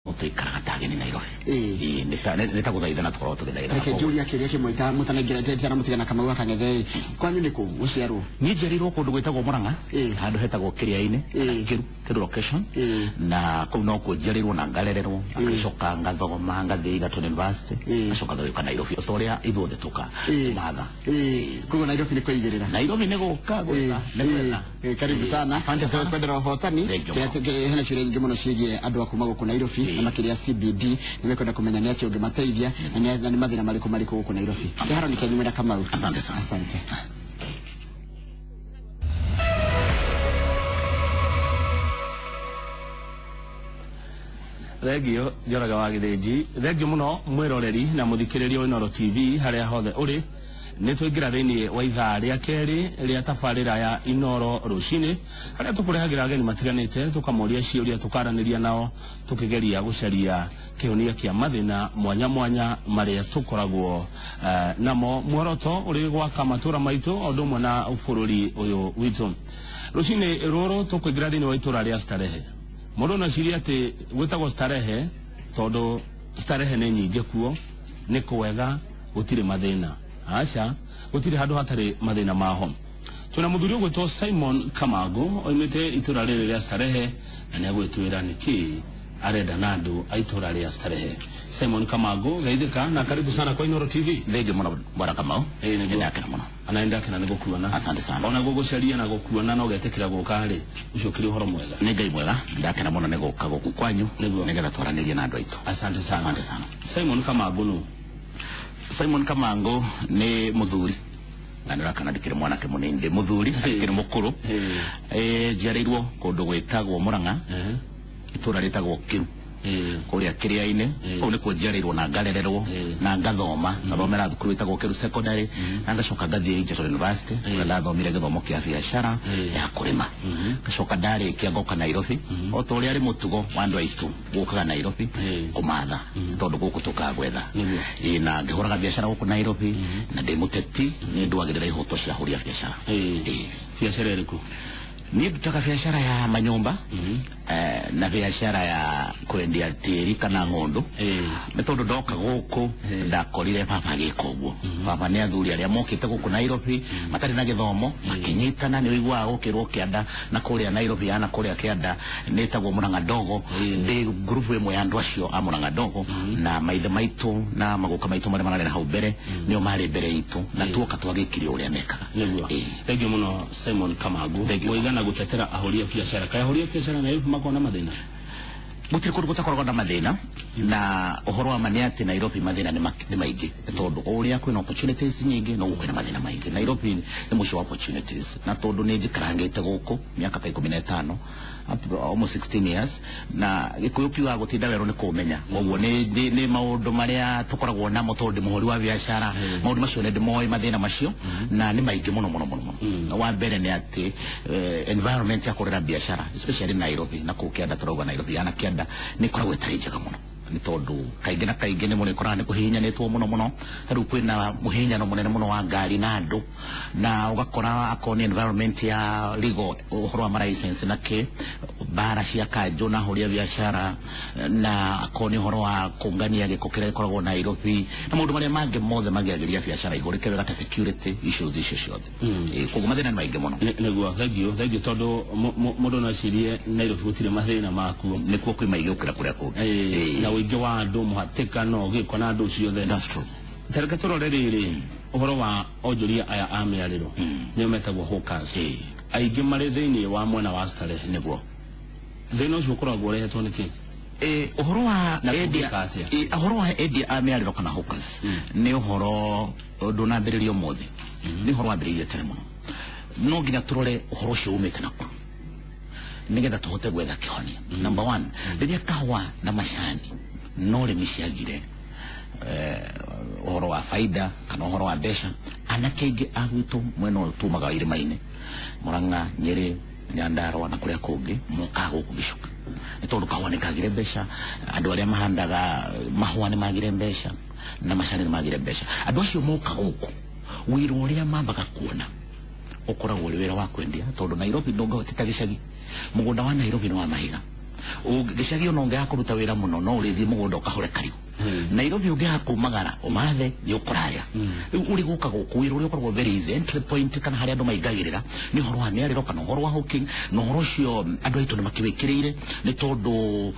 Tũikaraga ta ageni Nairobi. Ĩĩ. Ĩĩ, nĩ ta gũthaithana tũkoragwo tũgĩthaithana. Reke njũria kĩũria kĩmwe ta mũtanaingĩra itaramũtigana Kamau wa Kang'ethe kwanyu nĩ kũ gũciarwo? Niĩ njiarĩirwo kũndũ gwĩtagwo Murang'a, Ĩĩ. handũ hetagwo Kĩrĩa-inĩ, Ĩĩ. Kĩru, Kĩru location. Ĩĩ. Na kũu nokuo njiarĩirwo na ngarererwo, ngacoka ngathoma ngathiĩ Egerton University, Ĩĩ. ngacoka ngagĩũka Nairobi o ta ũrĩa ithuothe tũka Ĩĩ. kũmatha. Ĩĩ, koguo Nairobi nĩ kwĩigĩrĩra. Nairobi nĩ gũka gwetha, nĩ gwetha. Karibu sana. Asante sana. Kwendera ũhotani. Thank you. Kĩrĩa hena ciũria nyingĩ mũno ciĩgiĩ andũ a kuma gũkũ Nairobi na makĩria CBD, nĩ mekwenda kũmenya nĩ atĩa ũngĩmateithia na nĩ mathĩna marĩkũ marĩ gũkũ Nairobi. Kĩharo nĩ kĩanyu mwena Kamau. Asante sana. Asante. Thengio Njoroge wa Gĩthĩnji, thengio mũno mwĩroreri na mũthikĩrĩria wa Inooro TV harĩa hothe ũrĩ. Nĩ twaingĩra thĩinĩ wa ithaa rĩa kerĩ rĩa tabarĩra ya Inooro rũcinĩ, harĩa tũkũrehagĩra ageni matiganĩte, tũkamoria ciũria, tũkaranĩria nao, tũkĩgeria gũcaria kĩhonia kĩa mathĩna mwanya mwanya marĩa tũkoragwo namo. Muoroto ũrĩ gwaka matũra maitũ o ũndũ ũmwe na bũrũri ũyũ witũ. Rũcinĩ rũrũ tũkũingĩra thĩinĩ wa itũra rĩa Starehe. Mũndũ no ecirie atĩ gwĩtagwo Starehe tondũ Starehe nĩ nyingĩ kuo, nĩ kwega, gũtirĩ mathĩna. Aca, gũtirĩ handũ hatarĩ mathĩna maho. Twĩna mũthuri ũgwĩtwo Simon Kamangu oimĩte itũra rĩrĩ rĩa Starehe na nĩ agwĩtwĩra nĩkĩ arenda na andũ a itũra rĩa Starehe. Simon Kamangu, geithĩka na karibu sana kwa Inooro TV. Thengiũ mũno Bwana Kamau. Ĩĩ, nĩguo. Nĩndakena mũno. Ana ndakena nĩ gũkuona. Asante sana. Ona gũgũcaria na gũkuona na ũgetĩkĩra gũka rĩ, ũcio ũkĩrĩ ũhoro mwega. Nĩ Ngai mwega, ndakena mũno nĩ gũka gũkũ kwanyu Nĩguo. nĩgetha twaranĩrie na andũ aitũ. Asante sana. Asante sana. Simon Kamangu nũ? Simon Kamangu nĩ mũthuri na nĩ ũrakana ndikĩrĩ mwanake mũnini, ndĩ mũthuri ndikĩrĩ mũkũrũ. Njiarĩirwo kũndũ gwĩtagwo Murang'a, itũra rĩtagwo Kĩru, kũrĩa Kĩrĩa-inĩ. Kũu nĩkuo njiarĩirwo na ngarererwo na ngathoma, ngathomera thukuru ĩtagwo Kĩru Secondary na ngacoka ngathiĩ Egerton University kũrĩa ndathomire gĩthomo kĩa biacara ya kũrĩma. Ngacoka ndarĩkia ngoka Nairobi o ta ũrĩa arĩ mũtugo wa andũ aitũ gũkaga Nairobi kũmatha, tondũ gũkũ tũkaga gwetha. Nĩguo. Ĩĩ, na ngĩhũraga biacara gũkũ Nairobi na ndĩ mũteti, nĩ ndũagĩrĩra ihoto cia ahũri a biacara. Ĩĩ. Biacara ĩrĩkũ? Niĩ ndutaga biacara ya manyũmba na biacara ya kwendia tĩri kana ng'ũndũ. Nĩ tondũ ndoka gũkũ ndakorire baba agĩka ũguo. Baba nĩ athuri arĩa mokĩte gũkũ Nairobi matarĩ na gĩthomo, makĩnyitana. Nĩ ũiguaga gũkĩrwo kĩanda na kũrĩa Nairobi yana kũrĩa kĩanda nĩ ĩtagwo Murang'a Ndogo. Ndĩ ngurubu ĩmwe ya andũ acio a Murang'a Ndogo, na maithe maitũ na maguka maitũ marĩa mararĩ na hau mbere nĩo marĩ mbere itũ, na tuoka twagĩkire ũrĩa mekaga. Nĩguo. Ĩĩ. Thengiũ mũno Simon Kamangu. Thengiũ. Mũigana gũtetera ahũri a biacara. Kaĩ ahũri a biacara Nairobi makoragwo na mathĩna? Gũtirĩ kũndũ gũtakoragwo na mathĩna, na ũhoro wa ma nĩ atĩ Nairobi mathĩna nĩ maingĩ, nĩ tondũ o ũrĩa kwĩna opportunities nyingĩ noguo kwĩna mathĩna maingĩ. Nairobi nĩ mũciĩ wa opportunities, na tondũ nĩ njikarangĩte gũkũ mĩaka ta 15, almost 16 years, na Gĩkũyũ kiugaga gũtinda werũ nĩ kũmenya. Koguo nĩ maũndũ marĩa tũkoragwo namo, tondũ ndĩ mũhũri wa biacara, maũndũ macio nĩ ndĩmoĩ, mathĩna macio na nĩ maingĩ mũno mũno mũno mũno. Wa mbere nĩ atĩ environment ya kũrera biacara especially Nairobi na kũu kĩanda, tũrauga Nairobi yana kĩanda, nĩ ĩkoragwo ĩtarĩ njega mũno, nĩ tondũ kaingĩ na kaingĩ nĩ mũrĩkoraga nĩ kũhihinyanĩtwo mũno mũno. Ta rĩu kwĩna mũhihinyano mũnene mũno wa ngari na andũ, na ũgakora akorwo nĩ environment ya legal, ũhoro wa ma license na kĩ, mbara cia kanjũ na ahũri a biacara, na akorwo nĩ ũhoro wa kũngania gĩko kĩrĩa gĩkoragwo Nairobi na maũndũ marĩa mangĩ mothe mangĩagĩria biacara ihũrĩke wega ta security issues icio ciothe. Koguo mathĩna nĩ maingĩ mũno. Nĩguo, thengio, thengio, tondũ mũndũ no ecirie Nairobi gũtirĩ mathĩna makuo. Nĩkuo kwĩ maingĩ gũkĩra kũrĩa kũngĩ. Na ũingĩ wa andũ, mũhatĩkano, gĩko na andũ ciothe. That's true. Tareke tũrore rĩrĩ ũhoro wa onjoria aya a mĩarĩro, nĩo metagwo hawkers. Aingĩ marĩ thĩinĩ wa mwena wa Starehe. Nĩguo. Thĩna ũcio ũkoragwo ũrehetwo nĩkĩ? Ũhoro wa Na endia kũngĩka atĩa? Ũhoro wa endia a mĩarĩro kana hawkers nĩ ũhoro ndũnambĩrĩria ũmũthĩ, nĩ ũhoro wambĩrĩirie tene mũno. No nginya tũrore ũhoro ũcio umĩte naku nĩgetha tũhote gwetha kĩhonia. Number one, rĩrĩa kahũa na macani no rĩmi ciagire ũhoro wa faida kana ũhoro wa mbeca, anake aingĩ a gwitũ mwena ũyũ tumaga wa irĩma-inĩ, Murang'a, Nyĩrĩ, Nyandarua na kũrĩa kũngĩ, mokaga gũkũ gĩcuka nĩ tondũ kahũa nĩ kagire mbeca, andũ arĩa mahandaga mahũa nĩ magire mbeca na macani nĩ magire mbeca. Andũ acio moka gũkũ, wĩra ũrĩa mambaga kuona ũkoragwo ũrĩ wĩra wa kwendia, tondũ Nairobi ndũngĩhota ta gĩcagi. Mũgũnda wa Nairobi nĩ wa mahiga. Gĩcagi ona ũngĩaga kũruta wĩra mũno no ũrĩthiĩ mũgũnda ũkahũre kariũ. Nairobi ũngĩaga kumagara ũmathe nĩ ũkũrarĩa. Rĩu ũrĩ gũka gũkũ wĩra ũrĩa ũkoragwo very easy entry point kana harĩa andũ maingagĩrĩra nĩ ũhoro wa mĩarĩro kana ũhoro wa hawking, na ũhoro ũcio andũ aitũ nĩ makĩwĩkĩrĩire nĩ tondũ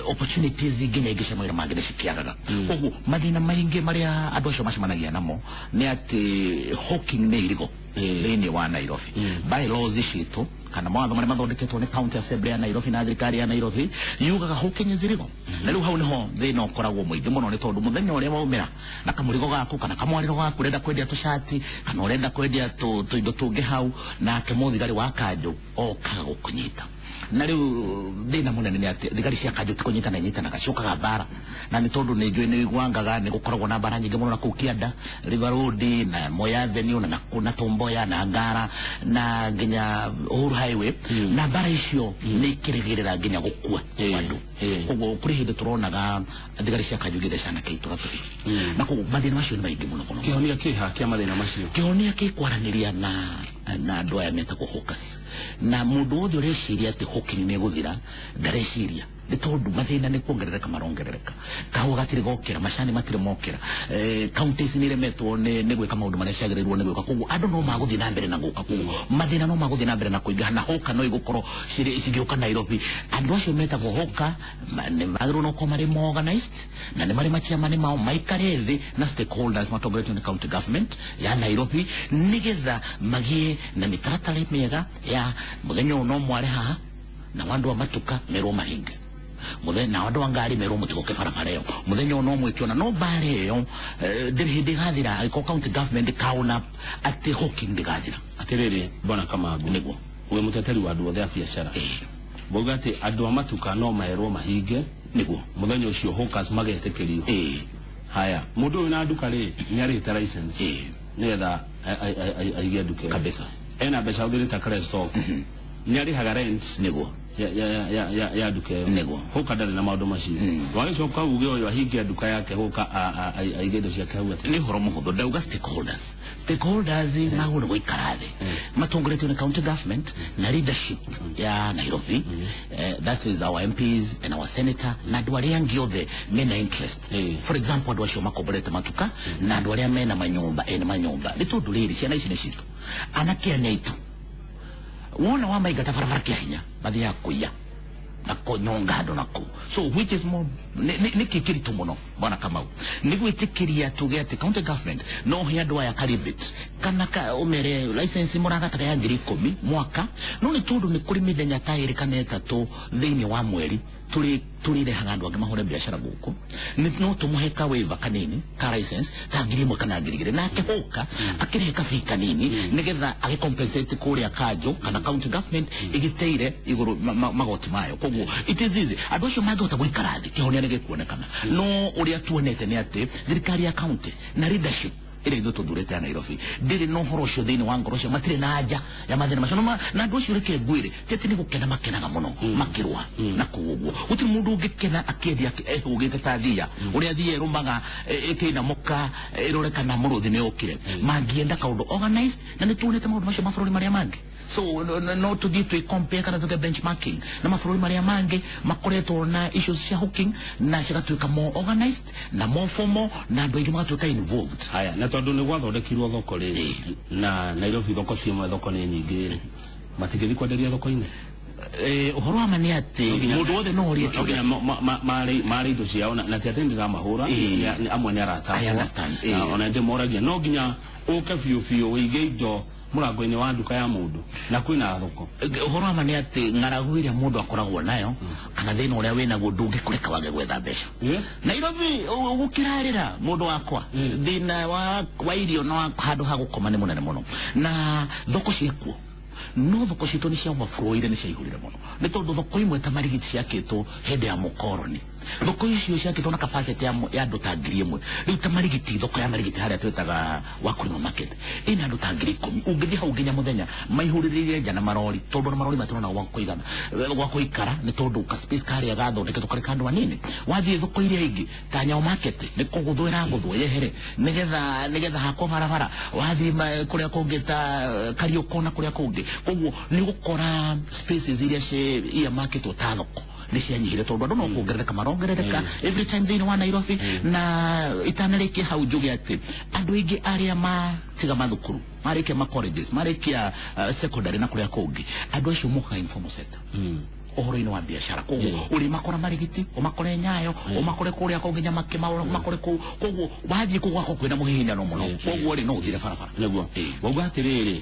opportunities nginya ingĩ cia mawĩra mangĩ nĩ cikĩagaga. Koguo mathĩna maingĩ marĩa andũ acio macemanagia namo nĩ atĩ hawking nĩ irigo thĩinĩ wa Nairobi. Bylaws citũ kana mawatho marĩa mathondeketwo nĩ county assembly ya Nairobi na thirikari ya Nairobi yugaga hawking is illegal. Na rĩu hau nĩho thĩna ũkoragwo mũingĩ mũno nĩ tondũ mũthenya ũrĩa waumĩra na kamũrigo gaku kana kamwarĩro gaku ũrenda kwendia tũcati kana ũrenda kwendia tũindo tũngĩ hau, nake mũthigari wa kanjũ okaga gũkũnyita. Na rĩu thĩna mũnene nĩ atĩ thigari cia kanjũ ti kũnyitana inyitanaga, ciũkaga mbara, na nĩ tondũ nĩ njũĩ nĩ iguangaga nĩ gũkoragwo na mbara nyingĩ mũno na kũu Kĩanda, River Road na Moi Avenue na na Tomboya na Ngara na nginya Uhuru Highway, na mbara icio nĩ ikĩrĩgĩrĩra nginya gũkua andũ. Koguo kũrĩ hĩndĩ tũronaga thigari cia kanjũ igĩthecana kĩitũra tũhiũ, na koguo mathĩna macio nĩ maingĩ mũno mũno. Kĩhonia kĩha kĩa mathĩna macio? Kĩhonia kĩ kwaranĩria na andũ aya metagwo hawkers, na mũndũ wothe ũreciria atĩ hawking nĩ ĩgũthira ndareciria, nĩ tondũ mathĩna nĩ kuongerereka marongerereka. Kahũa gatirĩ gokĩra, macani matirĩ mokĩra, counties nĩ iremetwo nĩ gwĩka maũndũ marĩa ciagĩrĩirwo nĩ gwĩka. Koguo andũ no magũthiĩ na mbere na gũka, koguo mathĩna no magũthiĩ na mbere na kũingĩha, na hawker no igũkorwo cigĩũka Nairobi. Andũ acio metagwo hawker nĩ magĩrĩirwo no gũkorwo marĩ more organized na nĩ marĩ machairman mao maikare thĩ na stakeholders matongoretio nĩ county government ya Nairobi, nĩgetha magĩe na mĩtaratara mĩega ya mũthenya ũyũ no mware haha, na andũ a matuka merwo mahinge muthenya, na andũ a ngari merwo mũtigoke barabara ĩyo mũthenya ũyũ no mwĩkĩona. No mbara ĩyo ndĩrĩ hĩndĩ ĩgathira angĩkorwo county government ndĩkaona atĩ hawking ndĩgathira. Atĩrĩrĩ, bwana Kamangu, Nĩguo. Wĩ mũteteri wa andũ othe a biacara. Bauga atĩ andũ a matuka no merwo mahinge Nĩguo. mũthenya ũcio, hawkers magetĩkĩrio. Haya, mũndũ ũyũ na nduka rĩ, nĩ arĩhĩte license nĩgetha aige nduka ĩyo. Kabisa. Ena mbeca ahũthĩrĩte kare stock, nĩ arĩhaga rent Nĩguo. ya nduka ĩyo. Nĩguo. Hawker ndarĩ na maũndũ macio. Wagĩcoka uge ũyũ ahinge nduka yake, hawker aige indo ciake hau atĩ? Nĩ ũhoro mũhũthũ. Ndauga stakeholders magwo nĩ gũikara thĩ matongoretio nĩ county government na leadership ya Nairobi, that is our MPs and our senator na andũ arĩa angĩ othe mena interest. For example, andũ acio makomborete matuka na andũ arĩa mena manyũmba, ene manyũmba, nĩ tondũ rĩrĩ ciana ici nĩ citũ, anake ane aitũ wona wa maingata barabara kĩa hinya mathiaga kũiya na kũnyonga andũ na kũu. So which is more nĩ kĩ kĩritũ mũno, bwana Kamau, nĩ gwĩtĩkĩria tuge atĩ county government no he andũ aya ka rebate kana ka ũmere license mũragataga ya 10,000 mwaka, no nĩ tondũ nĩ kũrĩ mĩthenya ta 2 kana 3 thĩinĩ wa mweri tũrĩrehaga andũ angĩ mahũre biacara gũkũ, no tũmũhe ka waiver kanini ka license ta 1,000 kana 2,000, nake hawker akĩrĩhe ka fee kanini nĩgetha agĩcompensate kũrĩa kanjũ kana county government ĩgĩteire igũrũ magoti mayo. Koguo it is easy, andũ acio mangĩhota gũikara thĩ kĩhonia nĩ gĩkuonekana. No ũrĩa tuonete nĩ atĩ thirikari ya county na leadership ĩrĩa ithuĩ tũthurĩte ya Nairobi ndĩrĩ na ũhoro ũcio thĩinĩ wa ngoro cio, matirĩ na anja ya mathĩna macio. Na andũ acio reke ngwĩre ti atĩ nĩ gũkena makenaga mũno makĩrũa na kũu ũguo. Gũtirĩ mũndũ ũngĩkena akĩendia ehũgĩte ta thia ũrĩa thia ĩrũmaga ĩkĩinamũka ĩrore kana mũrũthi nĩ ũkire. Mangĩenda kaũndũ organized, na nĩ tuonete maũndũ macio mabũrũri marĩa mangĩ. So no tũthiĩ twĩ compare kana tuge benchmarking na mabũrũri marĩa mangĩ makoretwo na issues cia hawking na cigatuĩka more organized na more formal na andũ aingĩ magatuĩka involved. Haya, na tondũ nĩ gwathondekirwo thoko rĩ, na Nairobi thoko ti ĩmwe, thoko nĩ nyingĩ rĩ, matingĩthiĩ kwenderia thoko-inĩ? Ũhoro wa ma nĩ atĩ mũndũ wothe no orie No nginya kĩũria. Marĩ indo ciao na ti atĩ ndĩramahũra, amwe nĩ arata I akwa. understand. Na ona ndĩmoragia no nginya ũke biũ biũ wĩige indo mũrango-inĩ wa nduka ya mũndũ na kwĩna thoko? Ũhoro wa ma nĩ atĩ ng'aragu ĩrĩa mũndũ akoragwo nayo kana thĩna ũrĩa wĩnaguo ndũngĩkũreka wage gwetha mbeca. Nairobi gũkĩrarĩra mũndũ wakwa, thĩna wa irio na wa handũ ha gũkoma nĩ mũnene mũno, na thoko ciĩkuo, no thoko citũ nĩ cia overflowire, nĩ ciaihũrire mũno, nĩ tondũ thoko imwe ta Marigiti ciakĩtwo hĩndĩ ya mũkoroni. Thoko icio ciakĩtwo na capacity ya andũ ta 1,000. Rĩu ta Marigiti, thoko ya Marigiti harĩa twĩtaga Wakulima Market ĩna andũ ta 10,000. Ũngĩthiĩ hau nginya mũthenya maihũrĩrĩire nja na marori, tondũ ona marori matirona gwa kũigana gwa kũikara, nĩ tondũ ka space karĩa gathondeketwo karĩ ka andũ anini. Wathiĩ thoko iria ingĩ ta Nyao Market nĩ kũgũthwo ĩragũthwo yehere nĩgetha hakwo barabara. Wathiĩ kũrĩa kũngĩ ta Kariũko na kũrĩa kũngĩ, koguo nĩ ũgũkora spaces iria ci earmarketwo ta thoko. Nĩ cianyihire tondũ andũ no kuongerereka marongerereka every time thĩinĩ wa Nairobi. Na itanarĩkia hau, njuge atĩ andũ aingĩ arĩa matiga mathukuru, marĩkia ma colleges, marĩkia secondary na kũrĩa kũngĩ, andũ acio mokaga informal sector ũhoro-inĩ wa biacara. Koguo ũrĩmakora Marigiti, ũmakore Nyayo, ũmakore kũrĩa kũngĩ Nyamakĩma, ũmakore kũu. Koguo wathiĩ kũu gwakorwo kwĩna mũhihinyano mũno, koguo rĩ, no ũthire barabara. Nĩguo. Wauga atĩrĩrĩ,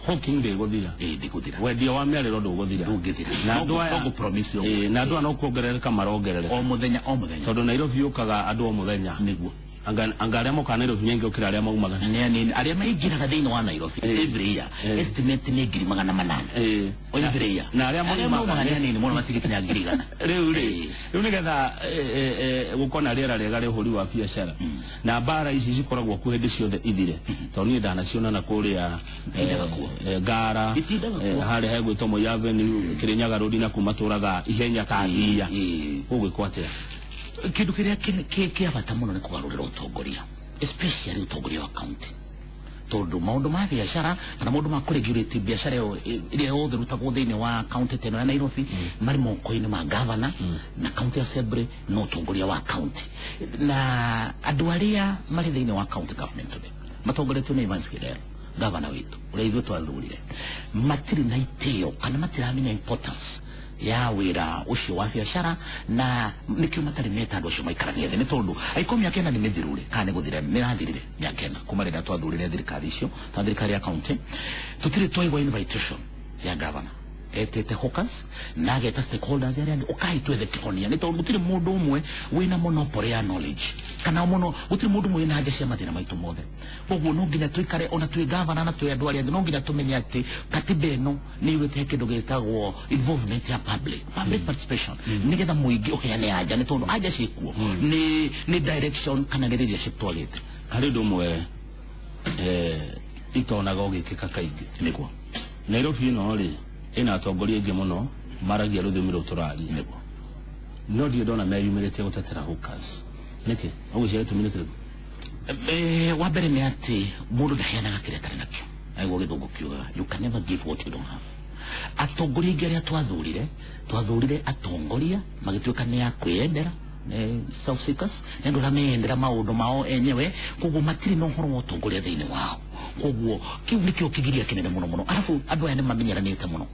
hawking ndĩgũthira? Ĩĩ, ndĩgũthira. Wendia wa mĩarĩro ndũgũthira? Ndũngĩthira. Na andũ aya No ngũ-promise ũguo. Ĩĩ, na andũ aya no kuongerereka marongerereka. O mũthenya, o mũthenya. Tondũ Nairobi yũkaga andũ o mũthenya. Nĩguo. Anga arĩa mokaga Nairobi nĩ aingĩ gũkĩra arĩa maumaga. Nĩ anini arĩa maingĩraga thĩinĩ wa Nairobi every year. Estimate nĩ 800,000. O every year. Na arĩa arĩa maumaga maumaga nĩ anini mũno, matigĩkinya 100,000. Rĩu rĩ, rĩu nĩgetha gũkorwo na rĩera rĩega rĩa ũhũri wa biacara na mbara ici cikoragwo kuo hĩndĩ ciothe ithire, tondũ niĩ ndanaciona na kũrĩa Itindaga kuo. Ngara. Itindaga kuo. Harĩa hegwĩtwo Moi Avenue, Kĩrĩnyaga Road, na kuma tũraga ihenya ta thiia. Gũgwĩkwo atĩa? Kĩndũ kĩrĩa kĩa bata mũno nĩ kũgarũrĩra ũtongoria, especially ũtongoria wa county, tondũ maũndũ ma biacara kana maũndũ ma kũregulate biacara ĩyo ĩrĩa yothe ĩrutagwo thĩinĩ wa county ta ĩno ya Nairobi marĩ moko-inĩ ma governor na county assembly na ũtongoria wa county. Na andũ arĩa marĩ thĩinĩ wa county government today, matongoretio nĩ Evans Kidero, governor witũ ũrĩa ithuĩ twathurire, matirĩ na itĩo kana matiramenya importance ya wĩra ũcio wa biacara, na nĩkĩo matarĩ meta andũ acio maikaranie thĩ, nĩ tondũ angĩkorwo mĩaka 4 nĩ mĩthiru rĩ, kana nĩ gũthira nĩ ĩrathirire mĩaka 4 kuma rĩrĩa twathurire thirikari icio ta thirikari ya county, tũtirĩ twaigua invitation ya governor etĩte hawkers na ageta stakeholders arĩa angĩ, ũkai twethe kĩhonia, nĩ tondũ gũtirĩ mũndũ ũmwe wĩna monopoly ya knowledge kana mũno, gũtirĩ mũndũ ũmwe wĩna anja cia mathĩna maitũ mothe. Koguo no nginya tũikare ona twĩ gavana na twĩ andũ arĩa angĩ, no nginya tũmenye atĩ katiba ĩno nĩ yugĩte he kĩndũ gĩtagwo involvement ya public participation, nĩgetha mũingĩ ũheane anja, nĩ tondũ anja ciĩkuo, nĩ direction kana nĩ leadership twagĩte. Harĩ ũndũ ũmwe itonaga ũgĩkĩka kaingĩ. Nĩguo. Nairobi ĩno rĩ, ĩna atongoria aingĩ mũno maragia rũthiomi rũu tũraria. Nĩguo. No ndirĩ ndona meyumĩrĩtie gũtetera hawkers. Nĩkĩ ũgwĩciria gĩtũmi nĩ kĩrĩkũ? Wa mbere nĩ atĩ mũndũ ndaheanaga kĩrĩa atarĩ nakĩo. Aigua gĩthũngũ kiugaga, "You can never give what you don't have." Atongoria aingĩ arĩa twathurire atongoria magĩtuĩka nĩ a kwĩyendera, nĩ self seekers, nĩ andũ arĩa meyendera maũndũ mao enyewe, koguo matirĩ na ũhoro wa ũtongoria thĩinĩ wao. Koguo kĩu nĩkĩo kĩgiria kĩnene mũno mũno. Arabu andũ aya nĩ mamenyeranĩte mũno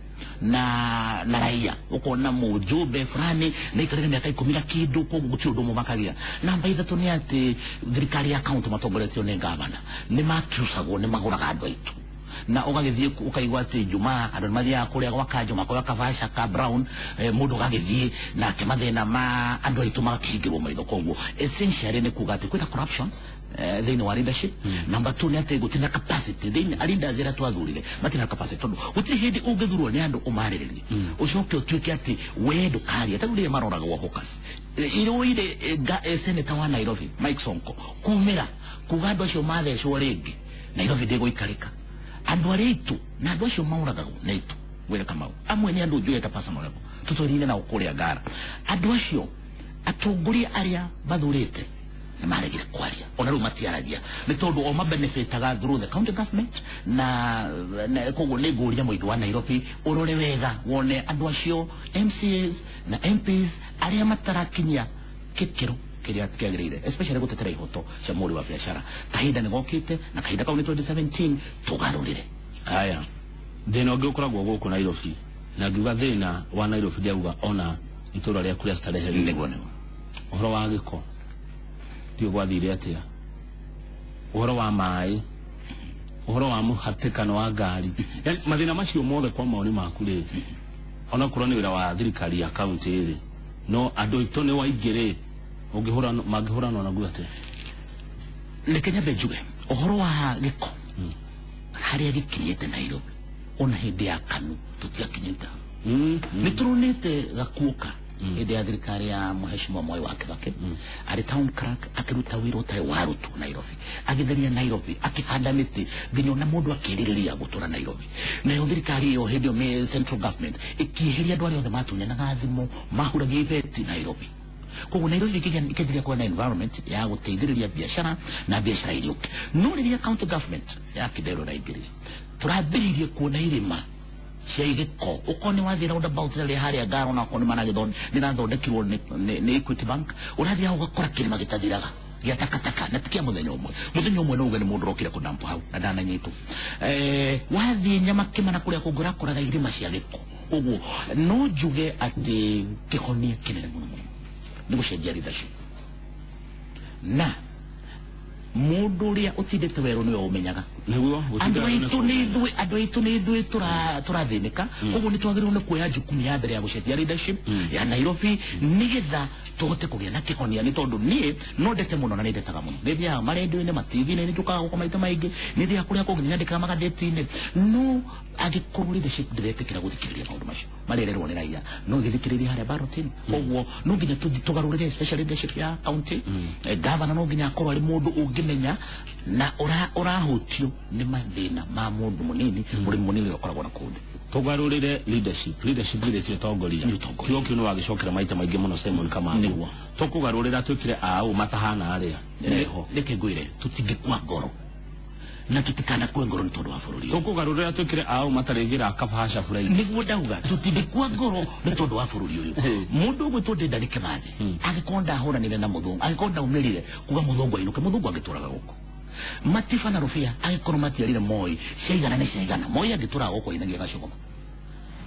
na raia, ũkona mũjumbe fulani na ikarire mĩaka 10 na kĩndũ, koguo gũtirĩ ũndũ ũmũmakagia. Namba 3 nĩ atĩ thirikari ya county matongoretio nĩ gavana nĩ makiusagwo, nĩ magũraga andũ aitũ, na ũgagĩthiĩ ũkaigua atĩ Jumaa andũ nĩ mathiaga kũrĩa gwa Kanjo makoya kabaca ka brown, mũndũ ũgagĩthiĩ nake mathĩna ma andũ aitũ magakĩhingĩrwo maitho. Koguo essentially nĩ kuga atĩ kwĩna corruption thĩinĩ wa leadership. Number 2 nĩ atĩ gũtirĩ na capacity thĩinĩ, leaders arĩa twathurire matirĩ na capacity, tondũ gũtirĩ hĩndĩ ũngĩthurwo nĩ andũ ũmarĩrĩrie ũcoke ũtuĩke atĩ we ndũkaria. Ta rĩu rĩrĩa maroragwo hawkers irũire, senator wa Nairobi Mike Sonko kumĩra kuga andũ acio mathecwo rĩngĩ Nairobi ndĩgũikarĩka. Andũ arĩa aitũ na andũ acio maũragagwo nĩ aitũ wĩra Kamau, amwe nĩ andũ njũĩ ta personal level tũtũrine nao kũrĩa Ngara. Andũ acio atongoria arĩa mathurĩte nĩ maregire kwaria, ona rĩu matiaragia, nĩ tondũ o mabenefitaga through the county government. Na koguo nĩ ngũria mũingĩ wa Nairobi ũrore wega wone andũ acio MCAs na MPs arĩa matarakinyia gĩkĩro kĩrĩa kĩagĩrĩire, especially gũtetera ihoto cia mũhũri wa biacara. Kahinda nĩ gokĩte, na kahinda kau nĩ 2017, tũgarũrĩre. Haya, thĩna ũngĩ ũkoragwo gũkũ Nairobi, na ngiuga thĩna wa Nairobi ndiauga ona itũra rĩaku rĩa Starehe. Nĩguo. Ũhoro wa gĩko, ndiũ gwathire atĩa, ũhoro wa maĩ, ũhoro wa mũhatĩkano wa ngari, yani mathĩna macio mothe, kwa maoni maku rĩ, onakorwo nĩ wĩra wa thirikari ya kaunti rĩ, no andũ aitũ nĩ waingĩ rĩ, ũngĩhũrana mangĩhũranwo naguo atĩa? Reke nyambe njuge ũhoro wa gĩko, harĩa gĩkinyĩte Nairobi, ona hĩndĩ ya KANU tũtiakinyĩte hau. Nĩ tũronete gakuoka hĩndĩ ya thirikari ya Mheshimiwa Mwai wa Kibaki arĩ town clerk, akĩruta wĩra ũtarĩ warutwo Nairobi, agĩtheria Nairobi, akĩhanda mĩtĩ, nginya ona mũndũ akĩrirĩria gũtũra Nairobi. Nayo thirikari ĩyo hĩndĩ ĩyo central government ĩkĩeheria andũ arĩa othe matunyanaga thimũ, mahuragia ibeti Nairobi. Koguo Nairobi ĩkĩanjĩrĩria kuwa na environment ya gũteithĩrĩria biacara na biacara iriũke. No rĩrĩa county government ya Kidero raingĩrire, tũrambĩrĩirie kuona irĩma Cia gĩko ũkorwo nĩ wathiĩ roundabout rĩrĩa harĩa Ngaro na okorwo nĩ maragĩthondeka nĩrathondekirwo nĩ Equity Bank, ũrathiĩ hau ũgakora kĩrĩma gĩtathiraga gĩa takataka, na ti kĩa mũthenya ũmwe. Mũthenya ũmwe no uge nĩ mũndũ ũrokire kũdamp hau na ndananyitwo. Wathiĩ Nyamakĩma na kũrĩa kũngĩ ũrakoraga irĩma cia gĩko. Koguo no njuge atĩ kĩhonia kĩnene mũno mũno nĩ gũcenjia leadership, na mũndũ ũrĩa ũtindĩte werũ nĩwe ũmenyaga. Nĩguo. Andũ aitũ nĩ ithuĩ, andũ aitũ nĩ ithuĩ tũrathĩnĩka. Koguo nĩ twagĩrĩirwo nĩ kuoya jukumu ya mbere ya gũcenjia leadership ya Nairobi nĩgetha tũhote kũgĩa na kĩhonia, nĩ tondũ niĩ no ndete mũno na nĩ ndetaga mũno. Nĩ thiaga marendio-inĩ, ma-TV-inĩ, nĩ njũkaga gũkũ maita maingĩ, nĩ thiaga kũrĩa kũngĩ, nĩ nyandĩkaga magathĩti-inĩ, no angĩkorwo leadership ndĩretĩkĩra gũthikĩrĩria maũndũ macio marererwo nĩ raia, no gĩthikĩrĩria harĩa ballot-inĩ. Koguo no nginya tũthiĩ tũgarũrĩre, especially leadership ya county. Governor no nginya akorwo arĩ mũndũ ũngĩmenya na ũrahutio nĩ mathĩna ma mũndũ mũnini, mũrĩmi mũnini ũrĩa ũkoragwo na kũu thĩ. Tugarurire leadership. Leadership githĩ ti ũtongoria? Nĩ ũtongoria. Kiugo kĩu nĩ wagĩcokera maita maingĩ mũno, Simon Kamau. Nĩguo. Tũkũgarũrĩra twĩkĩre aũ matahana arĩa meho? Reke ngwĩre, tũtingĩkua ngoro na tũtikanakue ngoro nĩ tondũ wa bũrũri ũyũ. Tũkũgarũrĩra twĩkĩre aũ matarĩgĩra kabahasha bũrũri? Nĩguo ndauga tũtingĩkua ngoro nĩ tondũ wa bũrũri ũyũ. Mũndũ ũgwĩtwo Dedan Kimathi angĩkorwo ndahũranire na mũthũngũ, angĩkorwo ndaumĩrire kuga mũthũngũ ainũke, mũthũngũ angĩtũraga gũkũ. Matiba na Rũbia angĩkorwo matiarire Moi ciaigana nĩ ciaigana, Moi angĩtũraga gũkũ ainagia gacũgoma.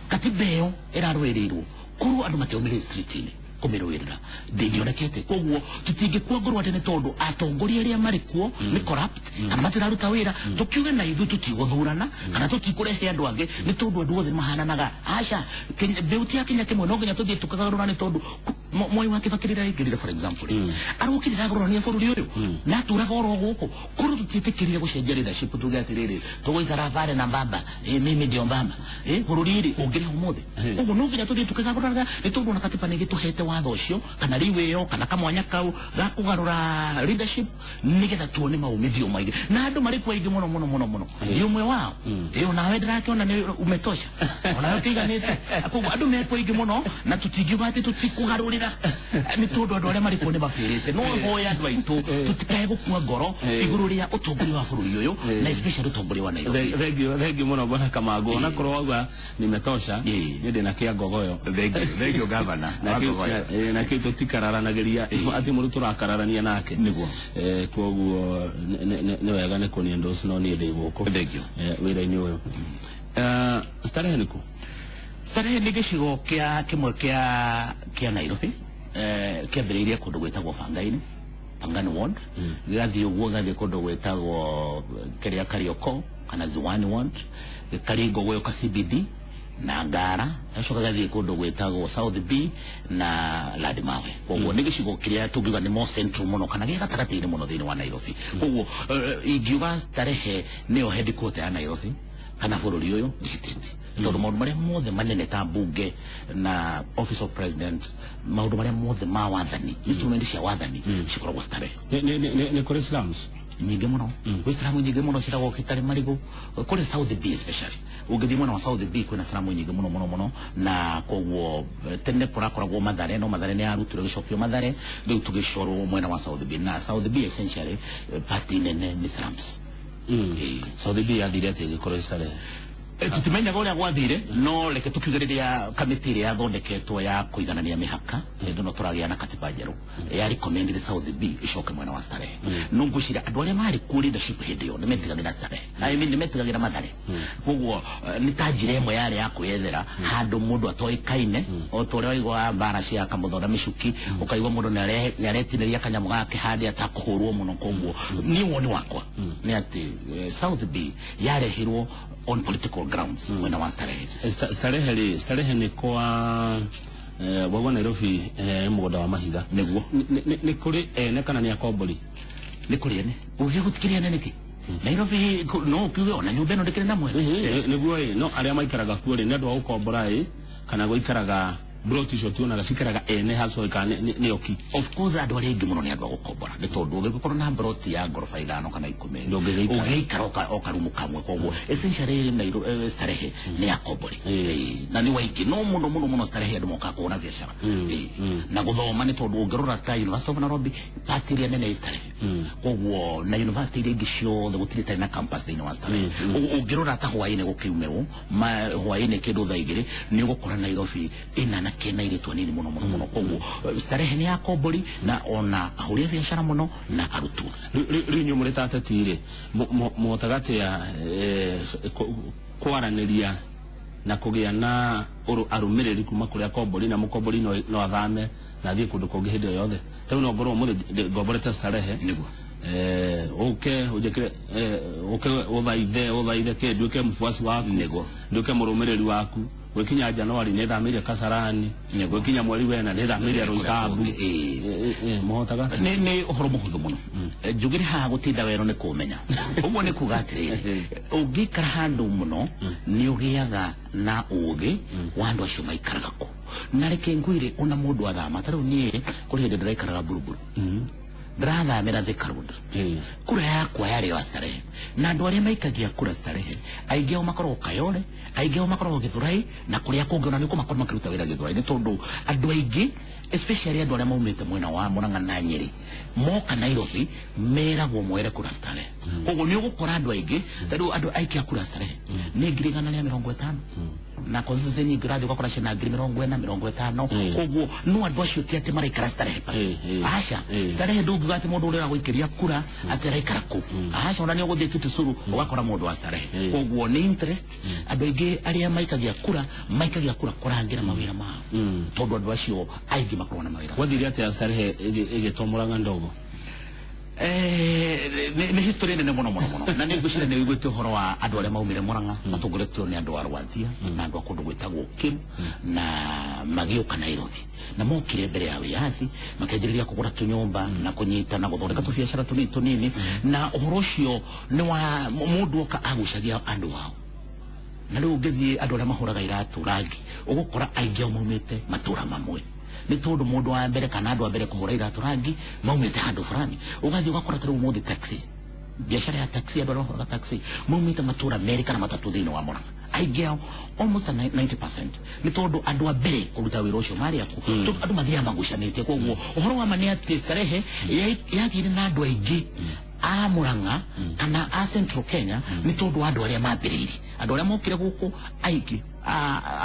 Katiba ĩyo ĩrarũĩrĩirwo, korwo andũ matiaumĩrire street-inĩ kũmĩrũĩrĩra, ndĩngĩonekete. Koguo tũtingĩkua ngoro atĩ nĩ tondũ atongoria arĩa marĩ kuo nĩ corrupt kana matiraruta wĩra, tũkiuge na ithuĩ tũtigũthurana kana tũtikũrehe andũ angĩ nĩ tondũ andũ othe nĩ mahananaga. Aca, mbeũ ti ya Kenya kĩmwe. No nginya tũthiĩ tũkagarũra, nĩ tondũ Mwai wa Kibaki rĩrĩa aingĩrire, for example, arokire agarũrania bũrũri ũyũ na atũraga oro gũkũ. Korwo tũtiĩtĩkĩrire gũcenjia leadership, tuge atĩrĩrĩ, tũgũikara pale na baba, mimi ndio baba, bũrũri rĩ ũngĩrĩ ũmũthĩ? Koguo no nginya tũthiĩ tũkĩgarũraga, nĩ tondũ ona katiba nĩ ĩgĩtũhete watho ũcio kana rĩu ĩyo kana kamwanya kau ga kũgarũra leadership nĩgetha tuone maumithio maingĩ na andũ marĩ kuo aingĩ mũno mũno mũno mũno. Ndĩ ũmwe wao ĩ, onawe ndĩrakĩona nĩ umetosha, onawe ũkĩiganĩte. Koguo andũ mekuo aingĩ mũno na tũtingiuga atĩ tũtikũgarũrĩra nĩ tondũ andũ arĩa marĩ kuo nĩ mabĩrĩte. No hoya andũ aitũ tũtikae gũkua ngoro igũrũ rĩa ũtongoria wa bũrũri ũyũ na especially ũtongoria wa Nairobi. Thengiũ, thengiũ mũno, bwana Kamangu. Onakorwo wauga nimetosha, niĩ ndĩna kĩa ngogoyo. Thank you, thank you, governor. Na na kĩu tũtikararanagĩria atĩ mũndũ tũrakararania nake. Nĩguo. Koguo nĩ wega nĩ kũni endorse, no niĩ ndĩ gũkũ Thank you. Wĩra-inĩ ũyũ. Starehe nĩkũ? Starehe nĩ gĩcigo kĩa kĩmwe kĩa Nairobi, kĩambĩrĩirie kũndũ gwĩtagwo Bangaini, Pangani Ward, gĩgathiĩ ũguo gĩgathiĩ kũndũ gwĩtagwo kĩrĩa Karioko kana Ziwani Ward, Karingo gũgĩũka CBD na Ngara, gacoka gathiĩ kũndũ gwĩtagwo South B na Landmawe. Koguo nĩ gĩcigo kĩrĩa tũngiuga nĩ more central mũno kana gĩ gatagatĩ-inĩ mũno thĩinĩ wa Nairobi. Koguo ingiuga Starehe nĩyo headquarter ya Nairobi kana bũrũri ũyũ, ndihĩtĩtie, tondũ maũndũ marĩa mothe manene ta bunge na office of president, maũndũ marĩa mothe ma wathani, instrument cia wathani cikoragwo Starehe. Nĩ kũrĩ slums? Nyingĩ mũno. Gwĩ slum nyingĩ mũno ciĩtagwo Kitale Marigu, kũrĩ South B especially. Ũngĩthiĩ mwena wa South B kwĩna slum nyingĩ mũno mũno mũno, na koguo tene kũrakoragwo Mathare, no Mathare nĩ yarutirwo gĩcokio Mathare, rĩu tũgĩcorwo mwena wa South B, na South B essentially part nene nĩ slums. South B yathire atĩa ĩgĩkorwo Starehe? Tũtimenyaga ũrĩa gwathire, no reke tũkiuge rĩrĩa kamĩtĩ ĩrĩa yathondeketwo ya kũiganania mĩhaka hĩndĩ ĩno tũragĩa na katiba njerũ ya recommended South B ĩcoke mwena wa Starehe. No ngwĩciria andũ arĩa marĩ kuo leadership hĩndĩ ĩyo nĩ metigagĩra Starehe, I mean, nĩ metigagĩra Mathare. Koguo nĩ ta njĩra ĩmwe yarĩ ya kwĩyethera handũ mũndũ atoĩkaine, o ta ũrĩa waigua mbara cia Kamũtho na Mĩcuki, ũkaigua mũndũ nĩ aretinĩria kanyamũ gake handĩ atakũhũrwo mũno. Koguo niĩ woni wakwa nĩ atĩ South B yarehirwo on political grounds mwena wa Starehe. Starehe rĩ, Starehe nĩ kwa wagwa Nairobi, mũgũnda wa mahiga? Nĩguo. Nĩ kũrĩ ene kana nĩ akombori? Nĩ kũrĩ ene. Ũgĩthiĩ gũtikĩrĩ ene nĩkĩ Nairobi no ũkiuge ona nyũmba ĩno ndĩkĩrĩ na mwene. Nĩguo ĩ, no arĩa maikaraga kuo rĩ, nĩ andũ a gũkombora ĩ kana gũikaraga? Broti icio tuonaga cikaraga ene haco kana nĩ oki? Of course, andũ arĩa aingĩ mũno nĩ andũ a gũkombora, nĩ tondũ ũngĩkorwo na broti ya ngoroba 5 kana 10, Ndũngĩgĩikara. Ũngĩikara o karumu kamwe. Koguo essentially Starehe nĩ akombori. Na nĩ waingĩ no mũno mũno mũno Starehe andũ mokaga kũhũra biacara na gũthoma, nĩ tondũ ũngĩrora ta University of Nairobi, part ĩrĩa nene ĩ Starehe. Koguo na university iria ingĩ ciothe gũtirĩ tarĩ na campus thĩinĩ wa Starehe. Ũguo ũngĩrora ta hwaĩ-inĩ gũkiumĩrwo hwaĩ-inĩ kĩndũ thaa 2, nĩ ũgũkora Nairobi ĩna anake na airĩtu anini mũno mũno mũno. Koguo Starehe nĩ ya kombori na ona ahũri a biacara mũno na arutwo. Rĩu inyuĩ mũrĩ ta ateti rĩ, mũhotaga atĩa kwaranĩria na kũgĩa na arũmĩrĩri kuma kũrĩa kombori, na mũkombori no athame na athiĩ kũndũ kũngĩ hĩndĩ o yothe? Ta rĩu no ngorwo ũmũthĩ ngomborete Starehe, Nĩguo. Ũke ũnjĩkĩre, ũke ũthaithe kĩ nduĩke mfuasi waku, nduĩke mũrũmĩrĩri waku. Gwĩkinya Januari nĩ thamĩire Kasarani, gwĩkinya mweri wena nĩ thamĩire Kũrĩa Roysambu. kũngĩ, ĩĩ. Mũhotaga atĩa? Nĩ ũhoro mũhũthũ mũno. Njugĩre haha gũtinda wero nĩ kũmenya. Ũguo nĩ kuga atĩrĩrĩ, ũngĩikara handũ mũno nĩ ũgĩaga na ũgĩ wa andũ acio maikaraga kũ. Na reke ngwĩre, ona mũndũ athama, ta rĩu niĩ kũrĩ hĩndĩ ndĩraikaraga Buruburu, ndĩrathamĩra Thika Road, kura yakwa yarĩ ya Starehe, na andũ arĩa maikagia kura Starehe aingĩ ao makoragwo Kayole, aingĩ ao makoragwo Githurai na kũrĩa kũngĩ, ona nĩkuo makoragwo makĩruta wĩra Githurai, nĩ tondũ andũ aingĩ, especially andũ arĩa maumĩte mwena wa Murang'a na Nyĩrĩ, moka Nairobi meragwo moere kura Starehe. Koguo nĩ ũgũkora andũ aingĩ, ta rĩu andũ aikia kura Starehe nĩ 150,000, na constituency nyingĩ ũrathiĩ ũgakora ciĩna 40,000, 50,000. Koguo no andũ acio ti atĩ maraikara Starehe basi. Aca. Starehe ndũngiuga atĩ mũndũ ũrĩa ũragũikĩria kura atĩ araikara kũ. Aca, ona nĩ ũgũthiĩ Kitisuru ũgakora mũndũ wa Starehe. Koguo nĩ interest, andũ aingĩ arĩa maikagia kura maikagia kura kũrangĩra mawĩra mao, tondũ andũ acio aingĩ makoragwo na mawĩra. Gwathire atĩa Starehe ĩgĩtwo Murang'a ndogo? Nĩ history nene mũno mũno mũno, na nĩ ngwĩciria nĩ ũiguĩte ũhoro wa andũ arĩa maumire Murang'a matongoretio nĩ andũ a Rwathia na andũ a kũndũ gwĩtagwo Kiru, na magĩũka Nairobi, na mokire mbere ya wĩyathi, makĩanjĩrĩria kũgũra tũnyũmba na kũnyita na gũthondeka tũbiacara tũnini tũnini, na ũhoro ũcio nĩ wa mũndũ oka agucagia andũ ao. Na rĩu ũngĩthiĩ andũ arĩa mahũraga iratũ rangi, ũgũkora aingĩ ao maumĩte matũra mamwe, nĩ tondũ mũndũ wa mbere kana andũ a mbere kũhũra iratũ rangi maumĩte handũ fulani. Ũgathiĩ ũgakora ta rĩu ũmũthĩ taxi, biacara ya taxi, andũ arĩa mahũraga taxi maumĩte matũra merĩ kana matatũ thĩinĩ wa Murang'a, aingĩ ao, almost 90%, nĩ tondũ andũ a mbere kũruta wĩra ũcio marĩ aku. Tondũ andũ mathiaga magucanĩtie. Koguo ũhoro wa ma nĩ atĩ Starehe yagĩire na andũ aingĩ a Murang'a kana a Central Kenya, nĩ tondũ wa andũ arĩa mambĩrĩirie, andũ arĩa mokire gũkũ aingĩ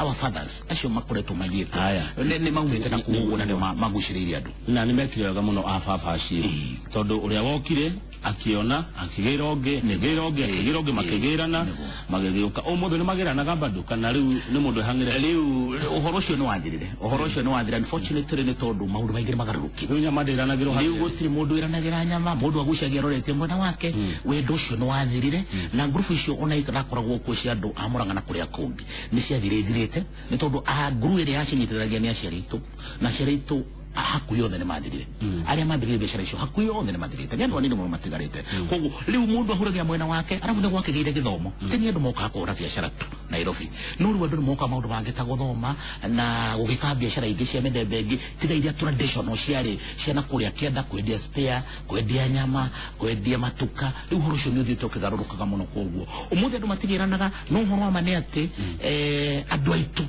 our fathers acio makoretwo mathiĩte Aya. nĩ maumĩte na kũu, na nĩ magucĩrĩirie andũ. Na nĩ mekire wega mũno a baba acio, tondũ ũrĩa wokire akĩona akĩgĩra ũngĩ, akĩgĩra ũngĩ, akĩgĩra ũngĩ, makĩgĩrana, magĩgĩũka. Ũmũthĩ nĩ magĩranaga bado kana rĩu nĩ mũndũ ehang'ĩre? Rĩu ũhoro ũcio nĩ wathirire, ũhoro ũcio nĩ wathirire, unfortunately, nĩ tondũ maũndũ maingĩ nĩ magarũrũkire. Rĩu nyama ndĩranagĩrwo? Rĩu gũtirĩ mũndũ wĩranagĩra nyama, mũndũ agucagia aroretie mwena wake. Wendo ũcio nĩ wathirire, na ngurubu icio ona irakoragwo kuo cia andũ a Murang'a na kũrĩa kũngĩ nĩ ciathire ithirĩte, nĩ tondũ a nguru ĩrĩa yacinyitithanagia nĩ aciari aitũ, na aciari aitũ hakuhĩ othe nĩ mathirire. Arĩa mambĩrĩirie biacara icio hakuhĩ othe nĩ mathirĩte, nĩ andũ anini mũno matigarĩte. Koguo rĩu mũndũ ahuragia mwena wake. Arabu nĩ gwakĩgĩire gĩthomo, tene andũ mokaga kũhũra biacara tu Nairobi, no rĩu andũ nĩ mokaga maũndũ mangĩ ta gũthoma na gũgĩka biacara ingĩ cia mĩthemba ĩngĩ tiga iria traditional ciarĩ cia na kũrĩa kĩanda, kwendia spare, kwendia nyama, kwendia matuka. Rĩu ũhoro ũcio nĩ ũthiĩte ũkĩgarũrũkaga mũno. Koguo ũmũthĩ andũ matigĩranaga, no ũhoro wa ma nĩ atĩ andũ aitũ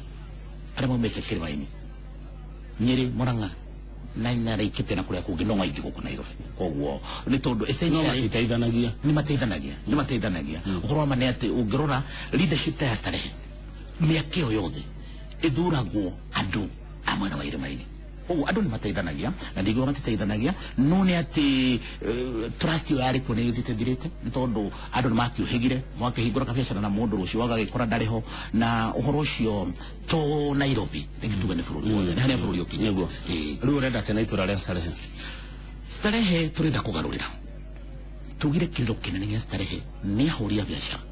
arĩa maumĩte kĩrĩma-inĩ, Nyĩrĩ, Murang'a na Laikipia na kũrĩa kũngĩ, no aingĩ gũkũ Nairobi. Koguo nĩ tondũ No essentially matiteithanagia? Nĩ mateithanagia, nĩ mateithanagia. Ũhoro wa ma nĩ atĩ ũngĩrora leadership ta ya Starehe, mĩaka ĩyo yothe ĩthuragwo andũ a mwena wa irĩma-inĩ. Koguo andũ nĩ mateithanagia, na ndingiuga matiteithanagia, no nĩ atĩ trust ĩyo yarĩ kuo nĩ ĩthiĩte ĩthirĩte, nĩ tondũ andũ nĩ makiũhĩgire mwakĩhingũra kabiacara na mũndũ, rũciũ agagĩkora ndarĩ ho. Na ũhoro ũcio to Nairobi, reke tuge nĩ bũrũri wothe, nĩ harĩa bũrũri ũkinyĩte. Nĩguo. Rĩu ũrenda atĩa na itũra rĩa Starehe? Starehe turenda kũgarũrĩra. Tugire kĩrĩro kĩnene gĩa Starehe nĩ ahũri a biacara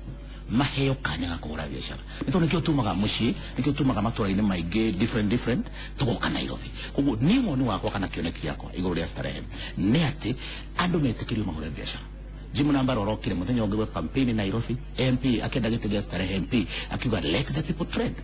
maheo kanya ga kũhũra biacara, nĩ tondũ nĩkĩo tumaga mũciĩ, nĩkĩo tumaga matũra-inĩ maingĩ different different tũgoka Nairobi. Koguo niĩ woni wakwa kana kĩoneki gĩakwa igũrũ rĩa Starehe nĩ atĩ andũ metĩkĩrio mahũre biacara. Jim Nambaro orokire mũthenya ũngĩ gwa campaign Nairobi, MP akĩenda gĩtĩ gĩa Starehe MP, akiuga, "Let the people trade."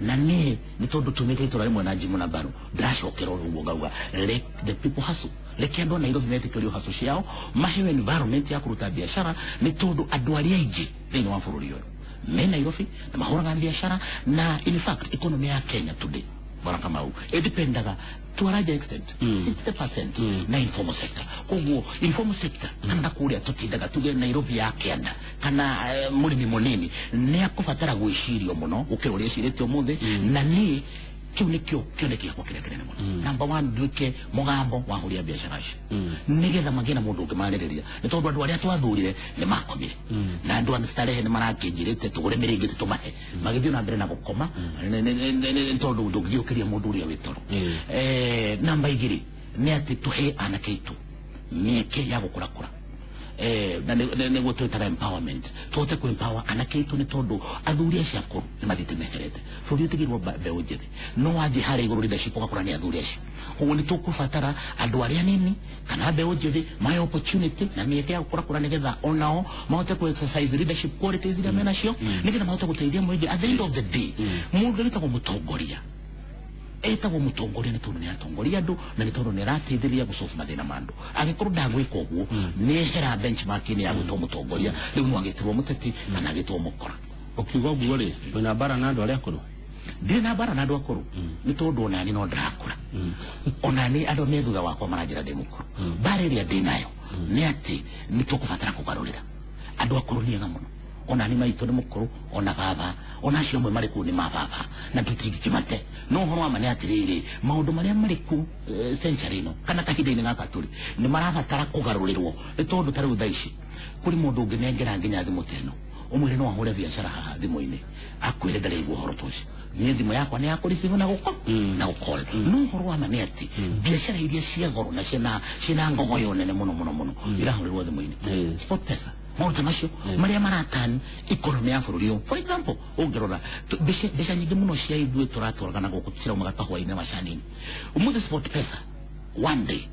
Na niĩ nĩ tondũ tumĩte itũra rĩmwe na Jimmy na Mbaru, ndĩracokera ũguo ngauga, let the people hustle. Reke andũ a Nairobi metĩkĩrio hustle ciao, maheo environment ya kũruta biacara, nĩ tondũ andũ arĩa aingĩ thĩinĩ wa bũrũri ũyũ me Nairobi na mahũraga biacara. Na in fact, economy ya Kenya today, Bwana Kamau, ĩdependaga to a large extent, 60% na informal sector. Koguo informal sector, kana kũrĩa tũtindaga tuge Nairobi ya kĩanda kana mũrĩmi mũnini, nĩ akũbatara gwĩcirio mũno gũkĩra ũrĩa ecirĩtie ũmũthĩ. Na niĩ kĩu nĩkĩo kĩoneki gĩakwa kĩrĩa kĩnene mũno. Number one, nduĩke mũgambo wa ahũri a biacara acio, nĩgetha magĩe na mũndũ ũngĩmarĩrĩria, nĩ tondũ andũ arĩa twathurire nĩ makomire, na andũ a Starehe nĩ marakĩnjĩrĩte tũgũre mĩrĩngĩti tũmahe, magĩthiĩ na mbere na gũkoma, nĩ tondũ ndũngĩgĩũkĩria mũndũ ũrĩa wĩ toro. Namba igĩrĩ nĩ atĩ tũhe anake aitũ mĩeke ya gũkũrakũra, na nĩguo twĩtaga empowerment. Tũhote kũ empower anake aitũ, nĩ tondũ athuri acio akũrũ nĩ mathiĩte meherete. Bũrũri ũtigĩrwo mbeũ njĩthĩ, no wathiĩ harĩa igũrũ leadership, ũgakora nĩ athuri acio. Koguo nĩ tũkũbatara andũ arĩa anini kana mbeũ njĩthĩ mahe opportunity na mĩeke ya gũkũrakũra, nĩgetha onao mahote ku exercise leadership qualities iria menacio, nĩgetha mahote gũteithia mũingĩ. At the end of the day, mũndũ wĩtagwo mũtongoria etagwo mũtongoria nĩ tondũ nĩ atongoria andũ, na nĩ tondũ nĩ arateithĩrĩria gũsolve mathĩna ma andũ. Angĩkorwo ndagwĩka ũguo, nĩ ehera benchmark-inĩ ya gwĩtwo mũtongoria. Rĩu no agĩtirwo mũteti kana agĩtwo mũkora. Ũkiuga ũguo rĩ, wĩna mbara na andũ arĩa akũrũ? Ndirĩ na mbara na andũ akũrũ, nĩ tondũ onani no ndĩrakũra. Onani andũ me thutha wakwa maranjĩra ndĩ mũkũrũ. Mbara ĩrĩa ndĩ nayo nĩ atĩ nĩ tũkũbatara kũgarũrĩra. Andũ akũrũ nĩ ega mũno. Onani maitũ nĩ mũkũrũ, ona baba, ona acio amwe marĩ kũu nĩ mababa, na tũtingĩkĩmate. No ũhoro wa ma nĩ atĩrĩrĩ, maũndũ marĩa marĩ ku century ĩno kana kahinda-inĩ gaka tũrĩ nĩ marabatara kũgarũrĩrwo, nĩ tondũ ta rĩu thaa ici kũrĩ mũndũ ũngĩnengera nginya thimũ ta ĩno, ũmwĩre no ahũre biacara haha thimũ-inĩ, akwĩre ndaraigua ũhoro ta ũcio, niĩ thimũ yakwa nĩ ya kũreceive na gũko na gũcall. No ũhoro wa ma nĩ atĩ biacara iria cia goro na ciĩna ngogoyo nene mũno mũno mũno irahũrĩrwo thimũ-inĩ. Sport Pesa, maũndũ ta macio marĩa maratan economy ya bũrũri ũyũ. For example, ũngĩrora mbeca nyingĩ mũno cia ithuĩ tũratwaraga na gũkũ ciraumaga kahũa-inĩ na macani-inĩ. Ũmũthĩ Sport Pesa one day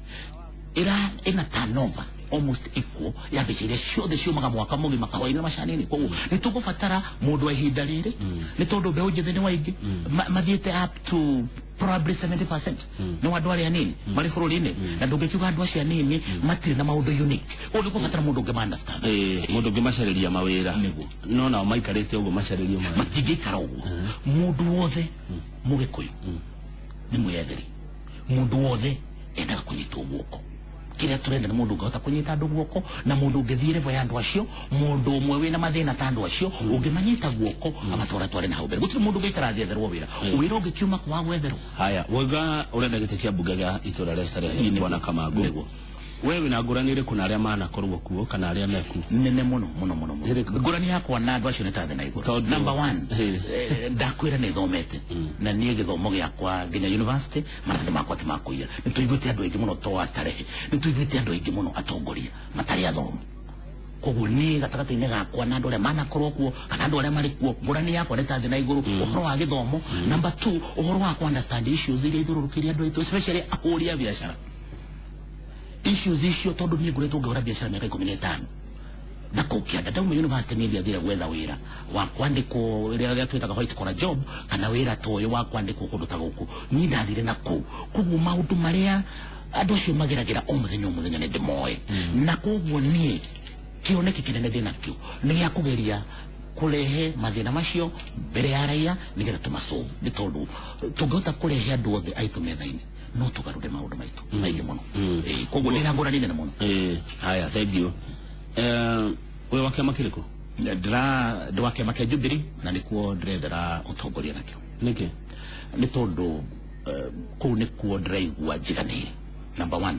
ira ina turnover almost equal ya mbeca iria ciothe ciumaga mwaka mũgima kahũa-inĩ na macani-inĩ. Koguo nĩ tũgũbatara mũndũ wa ihinda rĩrĩ, nĩ tondũ mbeũ njĩthĩ nĩ waingĩ. Mathiĩte up to probably 70% nĩ wa andũ arĩa anini marĩ bũrũri-inĩ, na ndũngĩkiuga andũ acio anini matirĩ na maũndũ unique. Ũguo nĩ kũbatara mũndũ ũngĩ ma understand. Mũndũ ũngĩ macarĩria mawĩra. Nĩguo. No nao maikarĩte ũguo macarĩrio mawĩra? Matingĩikara ũguo. Mũndũ wothe mũgĩkũyũ nĩ mwĩyetheri. Mũndũ wothe endaga kũnyitwo guoko. Kĩrĩa tũrenda nĩ mũndũ ũngĩhota kũnyita andũ guoko, na mũndũ ũngĩthiĩ level ya andũ acio, mũndũ ũmwe wĩna mathĩna ta andũ acio, ũngĩmanyita guoko amatwaratware na hau mbere. Gũtirĩ mũndũ ũngĩikara thĩ etherwo wĩra. Wĩra ũngĩkiuma kwa gwetherwo. Haya, wauga ũrenda gĩtĩ kĩa mbunge gĩa itũra rĩa Starehe, bwana Kamangũ. Nĩguo. We wĩna ngũrani ĩrĩkũ na arĩa manakorwo kuo kana arĩa mekuo? Nene mũno mũno mũno mũno. Ĩrĩkũ? Ngũrani yakwa na andũ acio nĩ ta thĩ na igũrũ. Number one, ndakwĩra nĩ thomete, na niĩ gĩthomo gĩakwa nginya university, maratathi makwa ti makũiya. Nĩ tũiguĩte andũ aingĩ mũno to wa Starehe, nĩ tũiguĩte andũ aingĩ mũno atongoria matarĩ athomu. Koguo niĩ gatagatĩ-inĩ gakwa na andũ arĩa manakorwo kuo kana andũ arĩa marĩ kuo, ngũrani yakwa nĩ ta thĩ na igũrũ ũhoro wa gĩthomo. Number two, ũhoro wa ku understand issues iria ithiũrũrũkĩirie andũ aitũ, especially ahũri a biacara, issues icio, tondũ niĩ ngoretwo ngĩhũra biacara mĩaka 15 na kũu kĩanda. Ndauma university, niĩ ndiathire gwetha wĩra wa kwandĩkwo ĩrĩa ĩrĩa twĩtaga white collar job, kana wĩra ta ũyũ wa kwandĩkwo kũndũ ta gũkũ. Niĩ ndathire na kũu. Koguo maũndũ marĩa andũ acio mageragĩra o mũthenya o mũthenya nĩ ndĩmoĩ, na koguo niĩ kĩoneki kĩnene ndĩ nakĩo nĩ gĩa kũgeria kũrehe mathĩna macio mbere ya raia, nĩgetha tũmasolve, nĩ tondũ tũngĩhota kũrehe andũ othe aitũ metha-inĩ, no tũgarũre maũndũ maitũ maingĩ mũno. Koguo ndĩna ngũrani nene mũno. Haya, thank you. Wĩ wa kĩama kĩrĩkũ? Ndĩra ndĩ wa kĩama kĩa Jubilee, na nĩkuo ndĩrethera ũtongoria nakĩo. Nĩkĩ? Nĩ tondũ kũu nĩkuo ndĩraigua njiganĩire. Number one,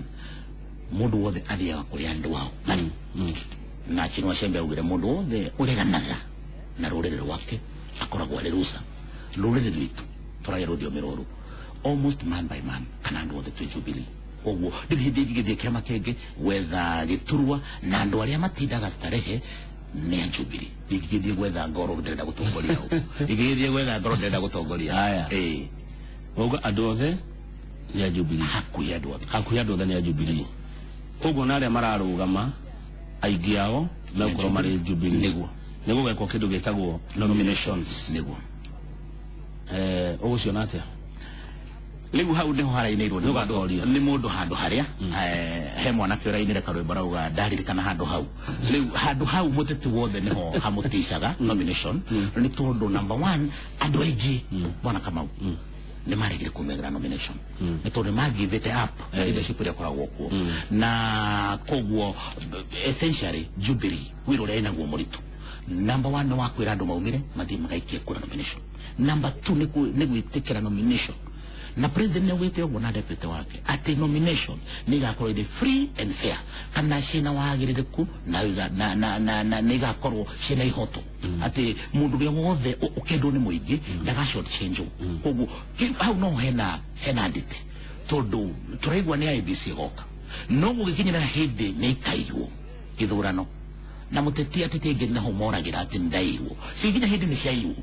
mũndũ wothe athiaga kũrĩa andũ ao marĩ, na Chinua Achebe augire mũndũ wothe ũreganaga na rũrĩrĩ rwake akoragwo arĩ rusa. Rũrĩrĩ rwitũ tũraria rũthiomi rũrũ almost man by man, kana andũ othe twĩ Jubilee. Koguo ndirĩ hĩndĩ ingĩgĩthiĩ kĩama kĩngĩ gwetha gĩturwa, na andũ arĩa matindaga Starehe nĩ a Jubilee. Ingĩgĩthiĩ gwetha ngoro ndĩrenda gũtongoria ũguo, ingĩgĩthiĩ gwetha ngoro ndĩrenda gũtongoria. Haya. Wauga andũ othe nĩ a Jubilee? Hakuhĩ andũ othe. Hakuhĩ andũ othe nĩ a Jubilee. Koguo na arĩa mararũgama aingĩ ao megũkorwo marĩ Jubilee? Nĩguo. Nĩ gũgekwo kĩndũ gĩtagwo nominations? Nĩguo. Ũgũciona atĩa? Rĩu hau nĩho harainĩirwo nĩ mũndũ- Nĩũgatoria. Nĩ mũndũ handũ harĩa he mwanake ũrainĩre karwĩmbo rauga ndaririkana handũ hau. Rĩu handũ hau mũteti wothe nĩho hamũticaga nomination, nĩ tondũ number one, andũ aingĩ, bwana Kamau, nĩ maregire kumethera nomination nĩ tondũ nĩ magivĩte up na leadership ĩrĩa ĩkoragwo kuo, na koguo essentially Jubilee wĩra ũrĩa ĩnaguo mũritũ number one nĩ wa kwĩra andũ maumire mathiĩ magaikie kura nomination. Number two nĩ gwĩtĩkĩra nomination, na president nĩ augĩte ũguo na deputy wake atĩ nomination nĩ igakorwo ĩrĩ free and fair, kana ciĩna wagĩrĩrĩku na nĩ igakorwo ciĩna ihoto, atĩ mũndũ ũrĩa wothe ũkendwo nĩ mũingĩ ndaga short change. Koguo hau no hena nditi, tondũ tũraigua nĩ IEBC ĩgoka, no gũgĩkinyĩra hĩndĩ nĩ ikaiywo gĩthurano na mũteti ateti aingĩ nĩho moragĩra atĩ nĩndaiywo, ciginya hĩndĩ nĩ ciaiywo,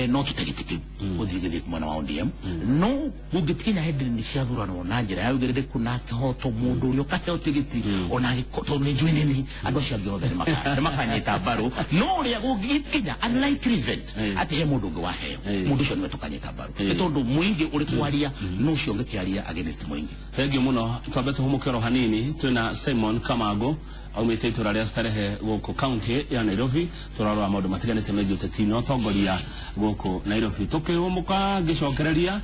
no tũte gĩtĩ kĩu gũthiĩ gĩthiĩ mwena wa ODM. No gũngĩkinya hĩndĩ nĩ ciathuranwo na njĩra ya ũigĩrĩrĩku na kĩhoto, mũndũ ũrĩa ũkaheo tigiti ona tondũ nĩ njũĩ nini andũ acio angĩ othe nĩ makanyita mbaru, no ũrĩa gũngĩkinya unlikely event atĩ he mũndũ ũngĩ waheo, mũndũ ũcio nĩwe tũkanyita mbaru, nĩ tondũ mũingĩ ũrĩ kwaria no ũcio ũngĩkĩaria against mũingĩ. Thengiũ mũno. Twambe tũhũmũke oro hanini. Twĩna Simon Kamango aumĩte itũra rĩa Starehe gũkũ kaunti ya Nairobi. Tũrarora maũndũ matiganĩte megiĩ ũteti na ũtongoria gũkũ Nairobi. Tũkĩhũmũka ngĩcokereria,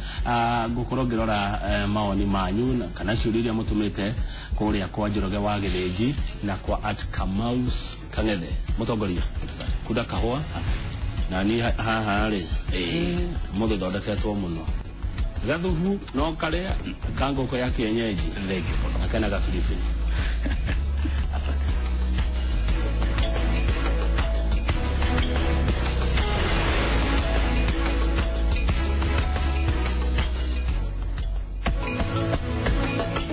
ngũkorwo ngĩrora mawoni manyu kana ciũria iria mũtũmĩte kũrĩa kwa Njoroge wa Gĩthĩnji na kwa at Kamaus Kang'ethe. Mũtongoria, kunda kahũa na niĩ haha rĩ mũthĩ thondeketwo mũno gathubu no karĩa ka ngũkũ ya kienyeji. Thengiũ mũno. Na kena gabiribiri. Asante sana.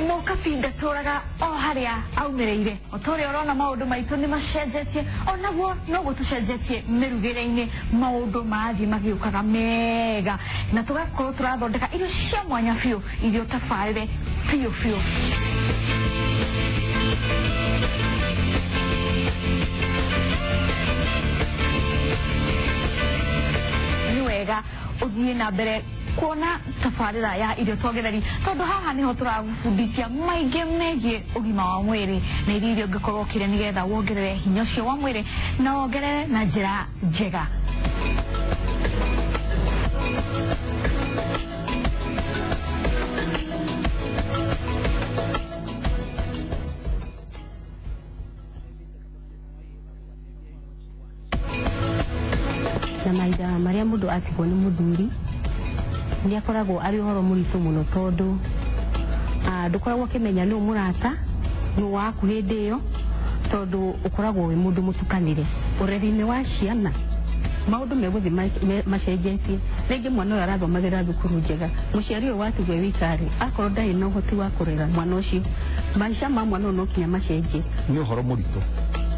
Mũkabi ndatũraga o harĩa aumĩrĩire. O ta ũrĩa ũrona, maũndũ maitũ nĩ macenjetie, onaguo noguo tũcenjetie mĩrugĩre-inĩ. Maũndũ marathiĩ magĩũkaga mega na tũgakorwo tũrathondeka irio cia mwanya biũ, irio tabarĩre biũ biũ. Nĩ wega ũthiĩ na mbere kuona tabarĩra ya Irio Twagetheri, tondũ haha nĩho tũragũbundithia maingĩ megiĩ ũgima wa mwĩrĩ na irio iria ũngĩkorwo ũkĩrĩa nĩgetha wongerere hinya ũcio wa mwĩrĩ na wongerere na njĩra njega. Na mahinda marĩa mũndũ atigwo nĩ mũthuri nĩ akoragwo arĩ ũhoro mũritũ mũno, tondũ ndũkoragwo ũkĩmenya nũ mũrata, nũ waku hĩndĩ ĩyo, tondũ ũkoragwo wĩ mũndũ mũtukanĩre. Ũreri-inĩ wa ciana maũndũ megũthiĩ macenjetie. Rĩngĩ mwana ũyũ arathomagĩra thukuru njega, mũciari ũyũ watigwo e wika-rĩ, akorwo ndarĩ na ũhoti wa kũrera mwana ũcio, maica ma mwana ũyũ no kinya macenjie. Nĩ ũhoro mũritũ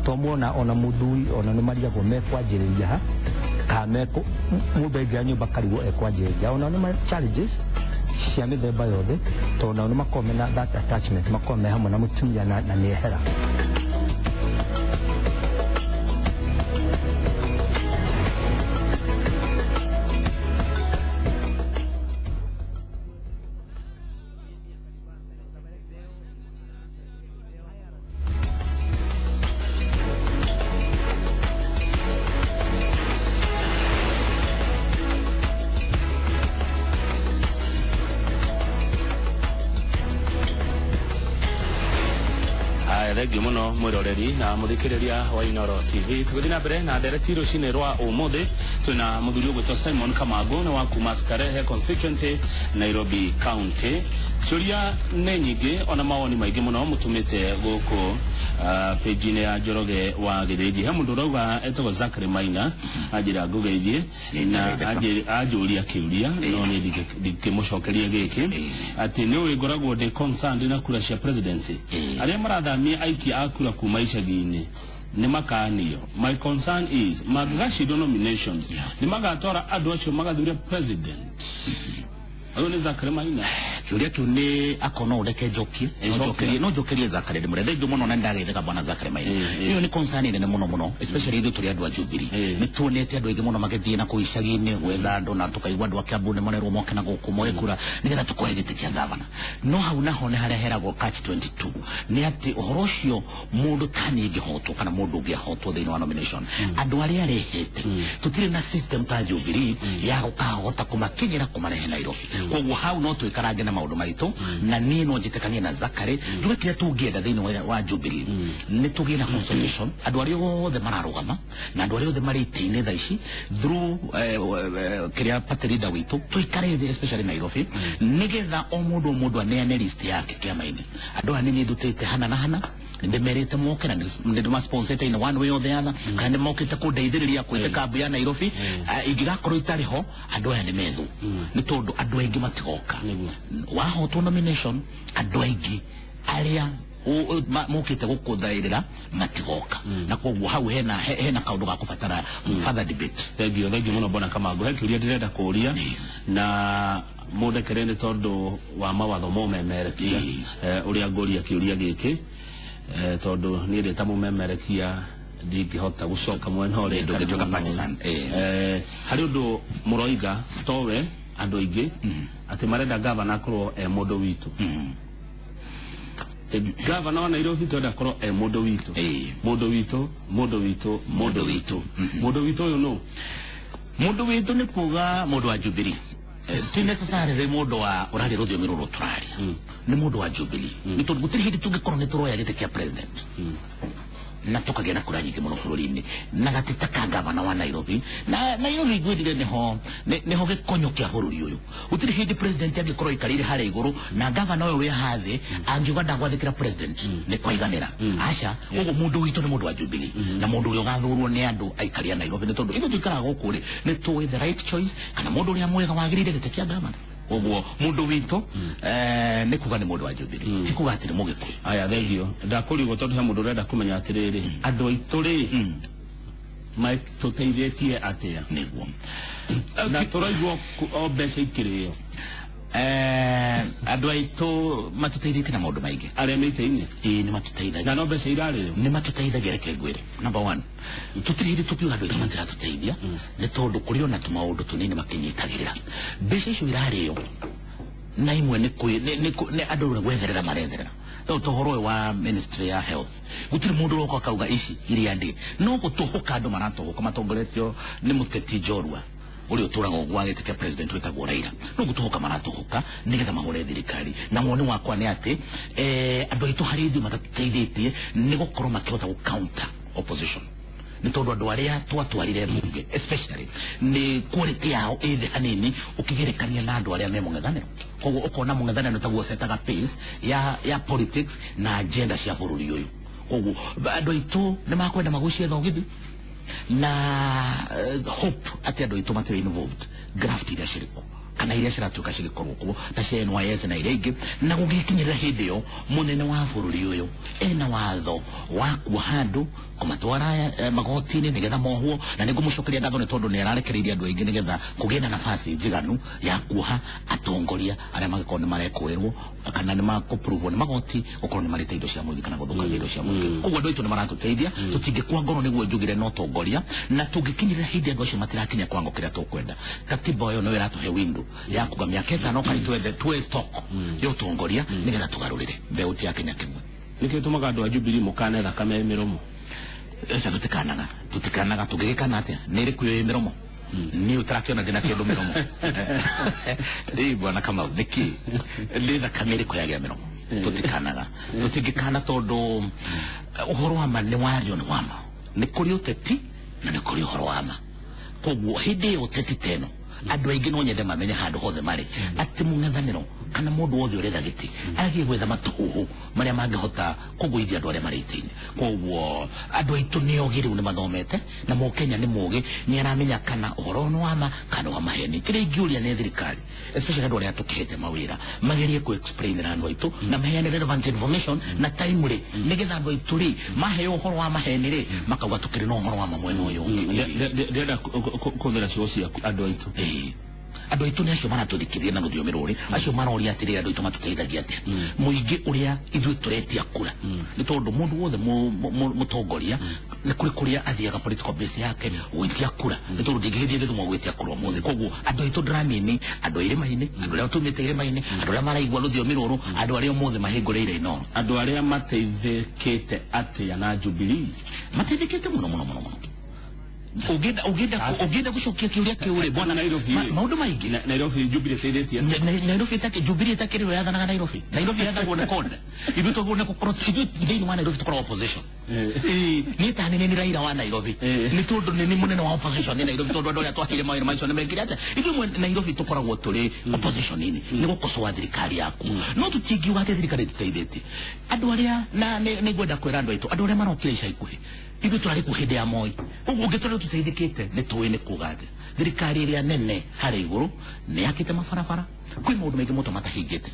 to mwona ona mũthuri ona nĩ marigagwo mekwanjĩrĩria ha kana mekũ mũndũ aingĩra nyũmba karigwo ekwanjĩrĩria. Ona nĩ challenges cia mĩthemba yothe, tondũ nao nĩ makoragwo mena that attachment, makoragwo me hamwe na mũtumia na nĩehera. Haya, thengiũ mũno mwĩroreri na mũthikĩrĩria wa Inoro TV. Tũgĩthiĩ na mbere na ndereti rũcinĩ rwa ũmũthĩ, twĩna mũthuri ũgwĩtwo Simon Kamango, nĩ wa kuma Starehe constituency, Nairobi County. Ciũria nĩ nyingĩ ona mawoni maingĩ mũno mũtũmĩte gũkũ page-inĩ ya Njoroge wa Gĩthĩnji. He mũndũ ũrauga etagwo Zachary Maina, anjĩra ngũgeithie na anjũria kĩũria, no niĩ ndingĩmũcokeria gĩkĩ, atĩ nĩ ũĩ ngoragwo ndĩ concerned na kura cia presidency, arĩa marathamia aikia a kura kuma icagi-inĩ nĩ makanio. My concern is mangĩgacindwo nominations, nĩ magatwara andũ acio magathure president. Ũyũ nĩ Zachary Maina. Kiuria kiu ni akono ureke njokie no njokerie Zakari ndimure thengiũ mũno na nĩndagetheka bwana Zakari Maina. Iyo nĩ concern nene mũno mũno, especially ithuĩ tũrĩ andũ a Jubilee. Nĩ tuonete andũ aingĩ mũno magĩthiĩ na kũu icagi-inĩ gwetha andũ, na tũkaigua andũ a Kiambu nĩ marerwo moke na gũkũ moe kura nĩgetha tũkoe gĩtĩ kĩa gavana. No hau naho nĩ harĩa heragwo catch 22, nĩ atĩ ũhoro ũcio mũndũ ta niĩ ingĩhotwo kana mũndũ ũngĩ ahotwo thĩinĩ wa nomination, andũ arĩa arehete tũtirĩ na system ta Jubilee ya gũkahota kũmakinyĩra kũmarehe Nairobi. Koguo hau no twĩkarange na maũndũ maitũ, na niĩ no njĩtĩkanie na Zakari njuge kĩrĩa tũngĩenda thĩinĩ wa Jubilee nĩ tũgĩe na consultation, andũ arĩa othe mararũgama na andũ arĩa othe marĩ itĩ-inĩ thaa ici through kĩrĩa party leader witũ, tũikare thĩ, especially Nairobi, nĩgetha o mũndũ o mũndũ aneane list yake kĩama-inĩ. Andũ aya nĩ niĩ ndutĩte hana na hana, nĩndĩmerĩte moke na nĩndĩmasponsete in one way or the other, kana nĩmokĩte kũndeithĩrĩria kwĩte kambu ya Nairobi. Ingĩgakorwo itarĩ ho, andũ aya nĩ methwo, nĩ tondũ andũ aingĩ matigoka. Wahotwo nomination, andũ aingĩ arĩa mokĩte gũkũthaĩrĩra matigoka, na koguo hau hena kaũndũ ga kũbatara further debate. Thengio, thengio mũno bwana Kamango. He kĩũria ndĩrenda kũria na mũndekere nĩ tondũ wa mawatho mo memerekia ũrĩa ngũria kĩũria gĩkĩ, tondũ niĩ ndĩ ta mũmemerekia ndingĩhota gũcoka mwena ũrĩa. Ndũngĩtuĩka partisan. Harĩ ũndũ mũroiga towe andũ aingĩ atĩ marenda gavana akorwo e mũndũ witũ. Gavana wa Nairobi twenda akorwo e mũndũ witũ. Mũndũ witũ, mũndũ witũ, mũndũ witũ, mũndũ witũ ũyũ nũ? Mũndũ witũ nĩ kuga mũndũ wa Jubilee. Ti necessarily mũndũ wa ũraria rũthiomi rũrũ tũraria, nĩ mũndũ wa Jubilee, nĩ tondũ gũtirĩ hĩndĩ tũngĩkorwo nĩ tũroya gĩtĩ kĩa president na tukagĩa na kura nyingĩ mũno bũrũri-inĩ na gatita ka gavana wa Nairobi. Na Nairobi ngwĩrire nĩho nĩho gĩkonyo kĩa bũrũri ũyũ. Gũtirĩ hĩndĩ president angĩkorwo aikarĩire harĩa igũrũ na gavana ũyũ wĩ haha thĩ angiuga ndagwathĩkĩra president nĩ kwaiganĩra, aca. Koguo mũndũ witũ nĩ mũndũ wa Jubilee na mũndũ ũrĩa ũgathurwo nĩ andũ aikari a Nairobi, nĩ tondũ ithuĩ tuikaraga gũkũ rĩ, nĩ tũĩ the right choice kana mũndũ ũrĩa mwega wagĩrĩire gĩtĩ kĩa gavana. Koguo mũndũ witũ nĩ kuga nĩ mũndũ wa Jubilee, ti kuga atĩ nĩ Mũgĩkũyũ. Aya, thengio. Ndakũrigwo tondũ he mũndũ ũrenda kũmenya atĩrĩrĩ, andũ aitũ rĩ, tũteithĩtie atĩa? Nĩguo. Na tũraigua o mbeca ikĩrĩo. Andũ aitũ matũteithĩtie na maũndũ maingĩ. Arĩa me itĩ-inĩ? Ĩĩ, nĩ matũteithagia. Na no mbeca irarĩo? Nĩ matũteithagia. Reke ngwĩre, number one, tũtirĩ hĩndĩ tũkiuga andũ aitũ matiratũteithia, nĩ tondũ kũrĩ ona tũmaũndũ tũnini makĩnyitagĩrĩra. Mbeca icio irarĩo na imwe nĩ nĩ andũ nĩ gwetherera maretherera. Rĩu ta ũhoro ũyũ wa ministry ya health, gũtirĩ mũndũ ũroka akauga ici iria ndĩ no gũtũhũka. Andũ maratũhũka matongoretio nĩ mũteti njorua ũrĩa ũtũraga ũguo wa gĩtĩ kĩa president wĩtagwo Raila, no gũtũhũka maratũhũka nĩgetha mahũre thirikari. Na woni wakwa nĩ atĩ andũ aitũ harĩ ithuĩ matatũteithĩtie nĩ gũkorwo makĩhota gũ counter opposition, nĩ tondũ andũ arĩa twatwarire mbunge especially nĩ quality yao ĩ thĩ hanini ũkĩgerekania na andũ arĩa me mũng'ethanĩro. Koguo ũkona mũng'ethanĩro taguo setaga pace ya politics na agenda cia bũrũri ũyũ. Koguo andũ aitũ nĩ makwenda magucie thogithi na hope atĩ andũ aitũ matirĩ involved graft iria cirĩ kuo kana iria ciratuĩka cigĩkorwo kuo ta cia NYS na iria ingĩ. Na gũgĩkinyĩrĩra hĩndĩ ĩyo, mũnene wa bũrũri ũyũ ena watho wa kuoha andũ, kũmatwara magoti-inĩ nĩgetha mohwo, na nĩ ngũmũcokeria ngatho nĩ tondũ nĩ ararekereirie andũ aingĩ nĩgetha kũgĩe na nafasi njiganu ya kuoha atongoria arĩa mangĩkorwo nĩ marekũĩrwo kana nĩ makũpruvwo nĩ magoti gũkorwo nĩ marĩte indo cia mũingĩ kana gũthũkangia indo cia mũingĩ. Koguo andũ aitũ nĩ maratũteithia, tũtingĩkua ngoro nĩguo njugire no tongoria, na tũngĩkinyĩrĩra hĩndĩ andũ acio matirakinya kwango kĩrĩa tũkwenda, katiba ĩyo nĩyo ĩratũhe window ya kuga mĩaka 5 kai twethe tuwe stock ya ũtongoria nĩgetha tũgarũrĩre mbeũ ti ya Kenya kĩmwe. Nĩkĩ tũmaga andũ a Jubilee mũkane thakame mĩromo? Aca, tutikanaga, tutikanaga. Tũngĩgĩkana atĩa? Nĩ ĩrĩkũ ĩyo ĩ mĩromo? Niĩ ũtarakĩona ndĩna kĩndũ mĩromo rĩu, bwana Kamau? Nĩkĩ nĩ thakame ĩrĩkũ yagĩa mĩromo? Tũtikanaga, tũtingĩkana, tondũ ũhoro wa ma nĩ wario nĩ wa ma. Nĩ kũrĩ ũteti na nĩ kũrĩ ũhoro wa ma. Koguo hĩndĩ ĩyo ũteti teno, andũ aingĩ no nyende mamenye handũ hothe marĩ atĩ mũng'ethanĩro kana mũndũ wothe ũretha gĩtĩ aragiĩ gwetha matũhũhũ marĩa mangĩhota kũgũithia andũ arĩa marĩ itĩ-inĩ. Koguo andũ aitũ nĩ ogĩ rĩu, nĩ mathomete, na mũkenya nĩ mũgĩ, nĩ aramenya kana ũhoro nĩ wa ma kana wa maheni. Kĩrĩa ingĩũria nĩ thirikari, especially andũ arĩa tũkĩhete mawĩra, magerie kũ explainĩra andũ aitũ na maheane relevant information na timely, nĩgetha andũ aitũ rĩ maheo ũhoro wa maheni rĩ, makauga tũkĩrĩ na ũhoro wa ma mwena ũyũ ũngĩ. Ndĩrenda kũhũthĩra ciugo ciaku, andũ aitũ. Ĩĩ. Andũ aitũ nĩ acio maratũthikĩrĩria na rũthiomi rũrĩ, acio maroria atĩrĩrĩ, andũ aitũ matũteithagia atĩa? Mũingĩ ũrĩa ithuĩ tũretia kura, nĩ tondũ mũndũ wothe mũtongoria nĩ kũrĩ kũrĩa athiaga political base yake gwĩtia kura, nĩ tondũ ndingĩgĩthiĩ Gĩthumo gwĩtia kura ũmũthĩ. Koguo andũ aitũ ndĩramini, andũ a irĩma-inĩ, andũ arĩa tumĩte irĩma-inĩ, andũ arĩa maraigua rũthiomi rũrũ, andũ arĩa ũmũthĩ mahingũrĩire Inooro. Andũ arĩa mateithĩkĩte atĩa na Jubilee? Mateithĩkĩte mũno mũno mũno mũno. Ũngĩenda gũcokia kĩũria kĩu rĩ, bwana, Nairobi maũndũ maingĩ. Nairobi Jubilee ĩteithĩtie? Nairobi ĩtakĩ Jubilee ĩtakĩrĩrwo yathanaga Nairobi. Nairobi yathagwo nĩ CORD. Ithuĩ twagĩrĩirwo nĩ gũkorwo ithuĩ thĩinĩ wa Nairobi tũkoragwo opposition. Niĩ ta nĩ Raila wa Nairobi, nĩ tondũ nĩ mũnene wa opposition nĩ Nairobi, tondũ andũ arĩa twaheire mawĩra macio nĩ mekire atĩa? Ithuĩ Nairobi tũkoragwo tũrĩ opposition-inĩ nĩ gũkocoa thirikari yaku, no tũtingiuga atĩ thirikari ĩtũteithĩtie. Andũ arĩa na nĩ ngwenda kwĩra andũ aitũ, andũ arĩa marokire ica ikuhĩ, ithuĩ tũrarĩ kuo hĩndĩ ya Moi. Koguo ũngĩtwĩra tũteithĩkĩte, nĩ tũĩ nĩ kuga atĩa. Thirikari ĩrĩa nene harĩa igũrũ nĩ yakĩte mabarabara, kwĩ maũndũ maingĩ mũno matahingĩte,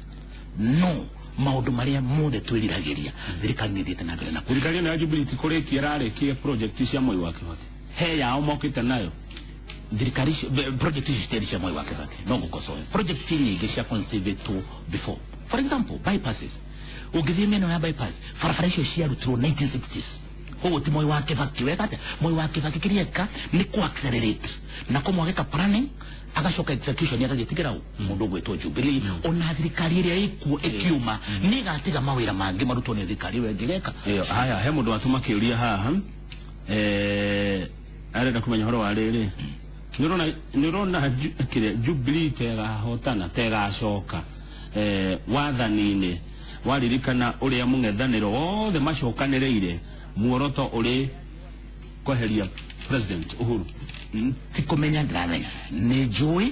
no maũndũ marĩa mothe twĩriragĩria thirikari nĩ ĩthiĩte na mbere na Thirikari ĩno ya Jubilee ti kũrĩkia ĩrarĩkia project cia Moi wa Kibaki, he yao mokĩte nayo? Thirikari icio, project icio citiarĩ cia Moi wa Kibaki, no ngũkocoe. Project nyingĩ cia conceived before, for example bypasses. Ũngĩthiĩ mĩena ya bypass, barabara icio ciarutirwo 1960s. Koguo ti Moi wa Kibaki weka atĩa. Moi wa Kibaki kĩrĩa eka nĩ ku accelerate na kũmwagĩka planning, agacoka execution agagĩtigĩra ũ mũndũ ũgwĩtwo Jubilee. Ona thirikari ĩrĩa ĩkuo ĩkiuma nĩ ĩgatiga mawĩra mangĩ marutwo nĩ thirikari ĩyo ĩngĩgeka. Ĩyo haya, he mũndũ watũma kĩũria haha, arenda kũmenya ũhoro wa rĩrĩ, nĩ ũrona kĩrĩa Jubilee tegahotana, tegacoka wathani-inĩ, waririkana ũrĩa mũng'ethanĩro wothe macokanĩrĩire muoroto ũrĩ kweheria President Uhuru? Ti kũmenya ndĩramenya, nĩ njũĩ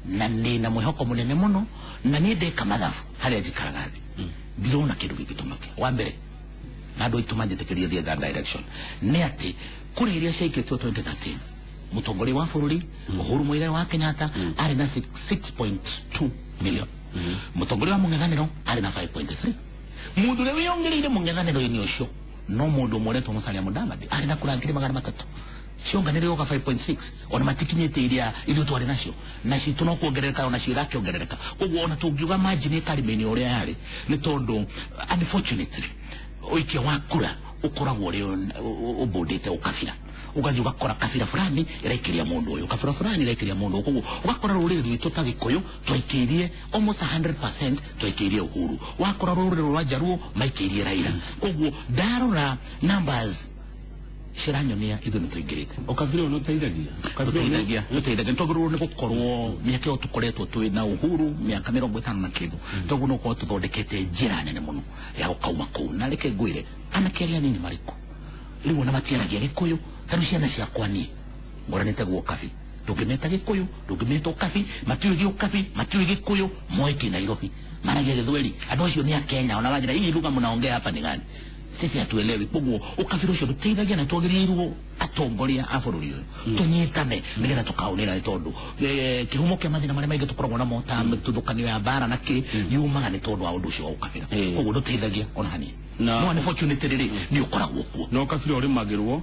na nĩ na mwĩhoko mũnene mũno, na niĩ ndeka mathabu harĩa njikaraga thĩ, ndirona kĩndũ gĩngĩtũma kĩ wa mbere na andũ aitũ manjĩtĩkĩrie thiĩ that direction, nĩ atĩ kũrĩ iria ciaikĩtwo 2013, mũtongoria wa bũrũri Uhuru Muigai wa Kenyatta arĩ na 6.2 million, mũtongoria wa mũng'ethanĩro arĩ na 5.3. Mũndũ ũrĩa wĩyongereire mũng'ethanĩro-inĩ ũcio no mũndũ ũmwe ũretwo Musalia Mudavadi, arĩ na kura 300,000, cionganĩrĩire oka 5.6. Ona matikinyĩte iria ithuĩ twarĩ nacio, na citũ no kuongerereka, ona cio irakĩongerereka. Koguo ona tũngiuga margin ĩkarĩmĩinĩ ũrĩa yarĩ, nĩ tondũ unfortunately ũikia wa kura ũkoragwo ũrĩ ũbũndĩte ũkabira, ũgathiĩ ũgakora kabira fulani ĩraikĩria mũndũ ũyũ, kabira fulani ĩraikĩria mũndũ ũyũ. Koguo ũgakora rũrĩrĩ rwitũ ta Gĩkũyũ twaikĩirie almost 100% twaikĩirie Uhuru, wakora rũrĩrĩ rwa Njaruo maikĩirie Raila. Koguo ndarora numbers ciranyonia ithuĩ nĩ tũingĩrĩte. Ũkabira ũyũ nĩ ũteithagia? Ũkabira ũyũ Tũteithagia, tũteithagia. Twagĩrĩirwo nĩ gũkorwo mĩaka ĩyo tũkoretwo twĩ na uhuru, mĩaka 50 na kĩndũ, twagĩrĩirwo nĩ gũkorwo tũthondekete njĩra nene mũno ya gũkauma kũu. Na reke ngwĩre, anake arĩa anini marĩkũ rĩu ona matiaragia Gĩkũyũ. Ta rĩu ciana ciakwa niĩ ngoranĩte guo kabi, ndũngĩmeta Gĩkũyũ, ndũngĩmeta ũkabi, matiũĩ gĩũkabi, matiũĩ Gĩkũyũ, moĩ kĩ Nairobi, maragia Gĩthweri. Andũ acio nĩ a Kenya, ona wanjĩra hii lugha mnaongea hapa ni gani, sisi hatuelewi. Koguo ũkabira ũcio ndũteithagia, na twagĩrĩirwo atongoria a bũrũri ũyũ tũnyitane nĩgetha tũkaũnĩra, nĩ tondũ kĩhumo kĩa mathĩna marĩa maingĩ tũkoragwo namo ta mĩtuthũkanio ya mbara na kĩ yumaga nĩ tondũ wa ũndũ ũcio wa ũkabira. Koguo ndũteithagia ona hanini, no unfortunately rĩ, nĩ ũkoragwo kuo. Na ũkabira ũrĩmagĩrwo,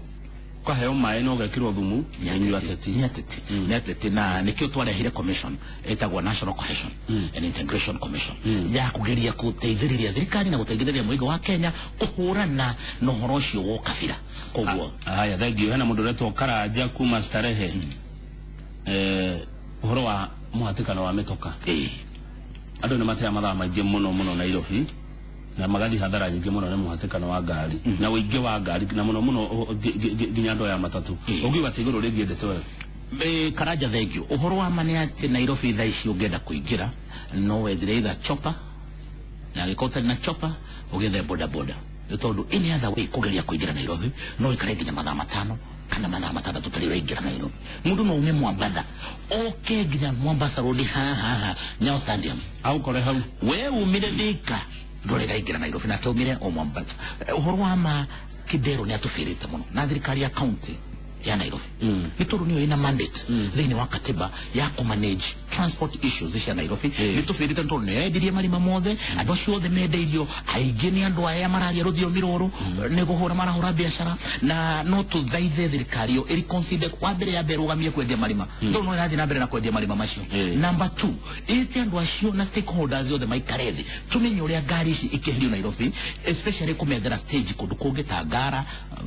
ũkaheo maĩ na ũgekĩrwo thumu nĩ inyuĩ ateti. Nĩ ateti, nĩ ateti, na nĩkĩo twarehire commission ĩtagwo National Cohesion and Integration Commission ya kũgeria gũteithĩrĩria thirikari na gũteithĩrĩria mũingĩ wa Kenya kũhũrana na ũhoro ũcio wa ũkabira. Koguo Haya, thank you. Hena mũndũ ũretwo Karanja kuma Starehe, ũhoro wa mũhatĩkano wa mĩtoka. Andũ nĩ mateaga mathaa maingĩ mũno mũno Nairobi na magathiĩ hathara nyingĩ mũno nĩ mũhatĩkano wa ngari na ũingĩ wa ngari, na mũno mũno nginya andũ aya matatũ. Ũngiuga atĩ igũrũ rĩgiĩ ndeto ĩyo? Karanja, thank you. Ũhoro wa ma nĩ atĩ Nairobi thaa ici ũngĩenda kũingĩra no wethire either chopper, na angĩkorwo ũtarĩ na chopper ũgĩethe boda boda, nĩ tondũ any other way kũgeria kũingĩra Nairobi no ũikare nginya mathaa 5 kana mathaa 6 ũtarĩ ũraingĩra Nairobi. Mũndũ no ume Mwambatha oke nginya Mombasa Road haha haha Nyayo Stadium. Aũkore hau. We umire Thika ndũrĩ raingĩra Nairobi, nake umire o Mombasa. Ũhoro wa ma Kidero nĩ atũbĩrĩte mũno na thirikari ya county. ya Nairobi nĩ tondũ nĩyo ĩna mandate thĩinĩ wa katiba ya kũmanage transport issues cia Nairobi. Nĩ tũbĩrĩte nĩ tondũ nĩyo yendirie marima mothe, andũ acio othe mendeirio aingĩ nĩ andũ aya mararia rũthiomi rũrũ nĩ kũhũra marahũra biacara, na no tũthaithe thirikari ĩyo ĩreconsider wa mbere yambe ĩrũgamie kwendia marima tondũ no ĩrathiĩ na mbere na kwendia marima macio. Number 2, ĩte andũ acio na stakeholders othe maikare thĩ tũmenye ũrĩa ngari ici ikĩherio Nairobi, especially kũmethera stage kũndũ kũngĩ ta Ngara,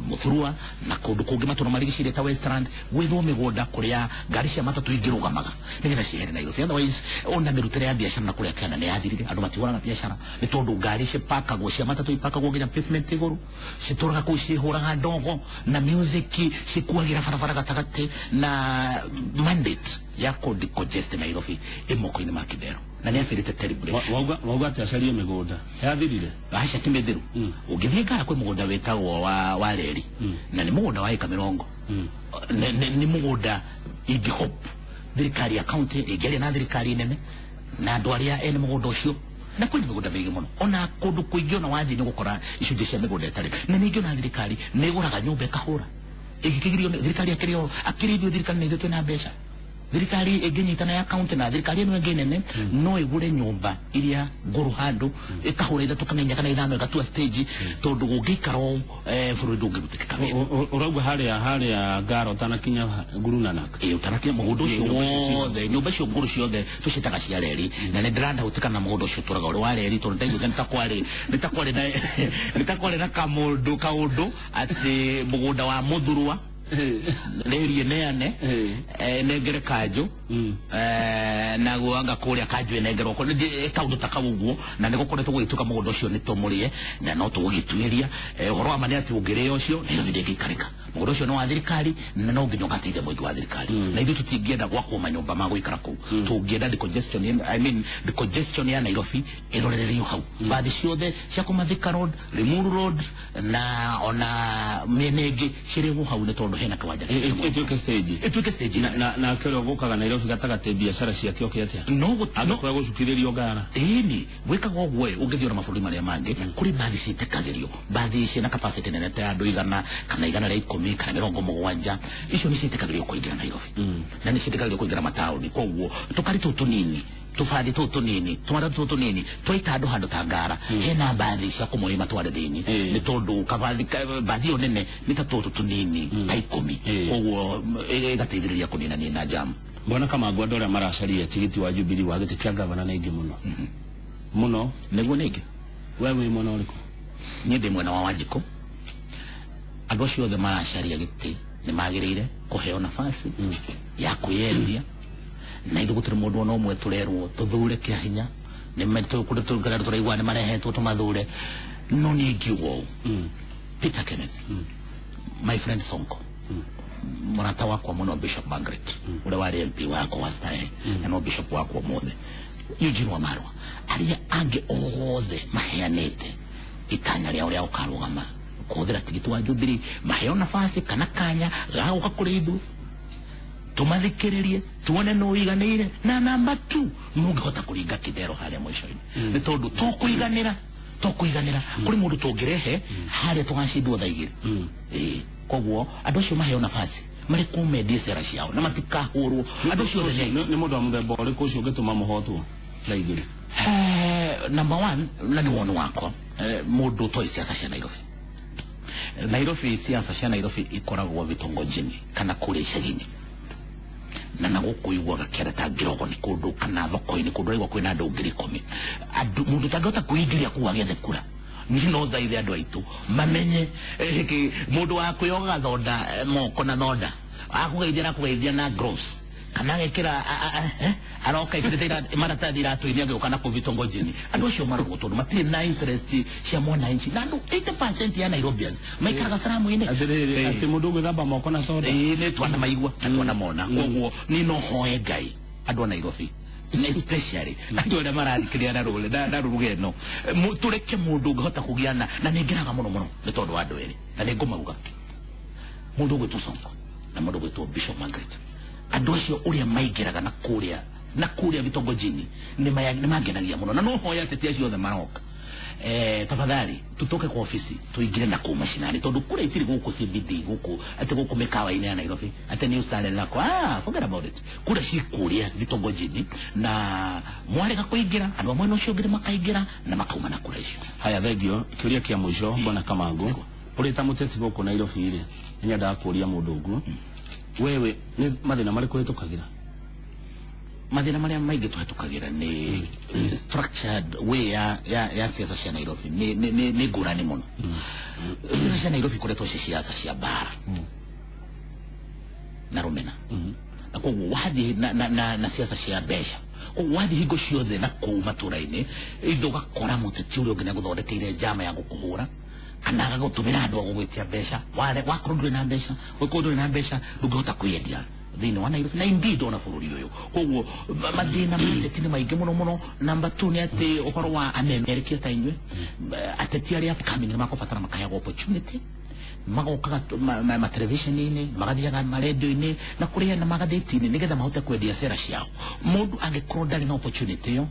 Muthurwa na kũndũ kũngĩ matũra marigicĩirie ta Westland, gwethwo mĩgũnda kũrĩa ngari cia matatũ ingĩrũgamaga nĩgetha ciehere Nairobi. Otherwise ona mĩrutĩre ya biacara na kũrĩa Kenya nĩ yathirire, andũ matihũraga biacara nĩ tondũ ngari cipakagwo cia matatũ ipakagwo nginya pavement igũrũ, citũraga kũu cihũraga ndogo na music cikuagĩra barabara gatagatĩ, na mandate ya kũ decongest Nairobi ĩ moko-inĩ ma Kidero na nĩ abĩrĩte terribly. Wauga atĩ acarie mĩgũnda yathirire? Aca ti mĩthiru. Ũngĩthiĩ Ngara kwĩ mũgũnda wĩtagwo wa reri na nĩ mũgũnda wa ĩka 40, nĩ mũgũnda ingĩ hope thirikari ya county ĩngĩaria na thirikari nene na andũ arĩa ene mũgũnda ũcio, na kwĩna mĩgũnda mĩingĩ mũno ona kũndũ kũingĩ ona wathiĩ nĩ gũkora icunjĩ cia mĩgũnda ĩtarĩ, na ningĩ ona thirikari nĩ ĩgũraga nyũmba ĩkahũra ĩngĩkĩgirio thirikari akĩrĩ akĩrĩ ithuĩ thirikari nĩ ithuĩ twĩna mbeca, thirikari ĩngĩnyitana ya county na thirikari ĩno ĩngĩ nene no ĩgũre nyũmba iria ngũrũ handũ ĩkahũra 3 kana 4 kana 5 ĩgatua stage, tondũ gũngĩikara ũũ bũrũri ndũngĩrutĩkĩka wĩra. Ũrauga harĩa Ngara ũtanakinya Guru Nanak? Ĩĩ, ũtanakinya mũgũnda ũcio wothe, nyũmba icio ngũrũ ciothe tũciĩtaga cia reri, na nĩ ndĩrandahũtĩka na mũgũnda ũcio ũtũraga ũrĩ wa reri tondũ ndaiguĩte nĩ ta kwarĩ na kamũndũ kaũndũ atĩ mũgũnda wa Mũthurwa reri ĩneane nengere kanjũ naguo anga kũrĩa kanjũ ĩnengerwo kaũndũ ta kau ũguo, na nĩ gũkoretwo gũgĩtuĩka mũgũnda ũcio nĩ tũmũrĩe na no tũgũgĩtuĩria. Ũhoro wa ma nĩ atĩ ũngĩrĩa ũcio Nairobi ndĩngĩikarĩka. Mũgũnda ũcio nĩ wa thirikari na no nginya ũgateithia mũingĩ wa thirikari, na ithuĩ tũtingĩenda gwakwo manyũmba ma gũikara kũu, tũngĩenda decongestion, I mean decongestion ya Nairobi ĩrorererio hau, bathi ciothe cia kuma Thika Road, Limuru Road na ona mĩena ĩngĩ cirĩhwo hau nĩ tondũ hena kĩwanja. Ĩtuĩke stage. Ĩtuĩke stage. Na kĩrĩa gũkaga Nairobi gatagatĩ biacara ciake oke atĩa? No angĩkorwo gũcukithĩrio Ngara. Ĩni gwĩkaga ũguo ũngĩthiĩ ona mabũrũri marĩa mangĩ kũrĩ bathi ciĩtĩkagĩrio, bathi ciĩna capacity nene ta ya andũ 100 kana 110 kana 70, icio nĩ ciĩtĩkagĩrio kũingĩra Nairobi na nĩ ciĩtĩkagĩrio kũingĩra mataũni. Koguo tũkari tũtũ tũnini, tũbathi tũtũ tũnini, tũmatatũ tũtũ tũnini twaita andũ handũ ta Ngara, hena bathi cia kũmoya matware thĩinĩ nĩ tondũ kabathi bathi ĩyo nene nĩ ta tũtũ tũnini ta 10, koguo ĩgateithĩrĩria kũnina nina jam. Mbona Kamangũ andũ arĩa maracaria tigiti wa Jubilee wa gĩtĩ kĩa gavana nĩ aingĩ mũno mũno? Nĩguo nĩngĩ. We wĩ mwena ũrĩkũ? Niĩ ndĩ mwena wa Wanjikũ. Andũ acio othe maracaria gĩtĩ nĩ magĩrĩire kũheo nafasi ya kwĩyendia, na ithuĩ gũtirĩ mũndũ ona ũmwe tũrerwo tũthure kĩa hinya, nĩ tũraigua nĩ marehetwo tũmathure, no niĩ ingiuga ũũ, Peter Kenneth, my friend Sonko, mũrata wakwa mũno Bishop Margaret ũrĩa warĩ MP wakwa wa Starehe na no Bishop wakwa ũmũthĩ, Eugene Wamalwa, arĩa angĩ othe maheanĩte itanya rĩao rĩa gũkarũgama kũhũthĩra tigiti wa Jubilee maheo nafasi kana kanya ga gũka kũrĩ ithuĩ tũmathikĩrĩrie tuone nũ ũiganĩire, na namba 2 mũngĩhota kũringa Kidero harĩa mũico-inĩ nĩ tondũ tũkũiganĩra kũrĩ mũndũ tũngĩrehe harĩa tũgacindwo thaa 2. Koguo andũ acio maheo nafasi marĩ kũmendie cera ciao na matikahũrwo andũ acio othe. Nĩ mũndũ wa mũthemba ũrĩkũ ũcio ũngĩtũma mũhotwo thaa 2? Number 1, na nĩ woni wakwa, mũndũ ũtoĩ siasa cia Nairobi. Nairobi, siasa cia Nairobi ikoragwo vitongojini kana kũrĩa icagi-inĩ na gũkũ iguaga kĩara ta ngĩrogo nĩ kũndũ kana thoko-inĩ kũndũ ũraigua kwĩna andũ 10,000, andũ mũndũ ũtangĩhota kwĩingĩria kũu agĩethe kura. Niĩ no thaithe andũ aitũ mamenye mũndũ wa kwĩyoga thonda moko na thonda akũgeithia na akũgeithia na gloves kana agekĩra aroka ĩkĩrĩte maratathi iratũ-inĩ agĩũka na kũu vitongojini. Andũ acio marorwo tondũ matirĩ na interest cia mwananchi, na andũ 80% ya Nairobians maikaraga saramu-inĩ. Atĩrĩrĩ, atĩ mũndũ ũgwĩthamba moko na soda? Ĩĩ, nĩ twanamaigua na twanamona. Koguo niĩ no hoe Ngai andũ a Nairobi, especially andũ arĩa marathikĩrĩria na rũrĩ na rũruga ĩno, tũreke mũndũ ũngĩhota kũgĩa na nĩ ngeraga mũno mũno nĩ tondũ wa andũ erĩ, na nĩ ngũmauga, mũndũ ũgwĩtwo Sonko na mũndũ ũgwĩtwo Bishop Margaret. Andũ acio ũrĩa maingĩraga na kũrĩa vitongojini nĩ mangenagia mũno, na no hoya ateti acio othe maroka Tafadhali tutoke kwa ofisi tuingire na kuu mashinani tondu kura itiri guku CBD guku ati guku mikawa-inĩ ya Nairobi ati ni ustare lako, forget about it. Kura cikuria vitongojini na mwarega kuingira andu amwe no cio makaingira na makauma na kura icio. Haya, thengio. Kiuria kia mwisho, bwana Kamangu, uri ta muteti guku Nairobi ri, nyendaga kuria mundu uguo, wewe ni mathina mariku hitukagira? Mathina maria maingi tuhitukagira ni structured way ya siasa cia Nairobi ni ngurani muno. Siasa cia Nairobi ikoretwo ci siasa cia mbara na rumena, na koguo wathi na siasa cia mbeca, koguo wathi hingo ciothe na kuu matura-inĩ ithe ũgakora mũteti ũrĩa ũngĩ nĩagũthondekeire njama ya gũkũhũra kana agagũtũmĩra andũ a gũgwĩtia mbeca. Wakorwo ndũrĩ na mbeca, wakorwo ndũrĩ na mbeca ndũngĩhota kwĩendia thĩinĩ wa Nairobi na indeed ona bũrũri ũyũ. Koguo mathĩna ma ateti nĩ maingĩ mũno mũno. Namba 2 nĩ atĩ ũhoro wa amemerekia ta inyuĩ ateti arĩa upcoming nĩ makũbatara makaheagwo opportunity, magokaga matelevision-inĩ, magathiaga marendio-inĩ na kũrĩa na magathĩti-inĩ nĩgetha mahote kwendia sera ciao. Mũndũ angĩkorwo ndarĩ na opportunity ĩyo,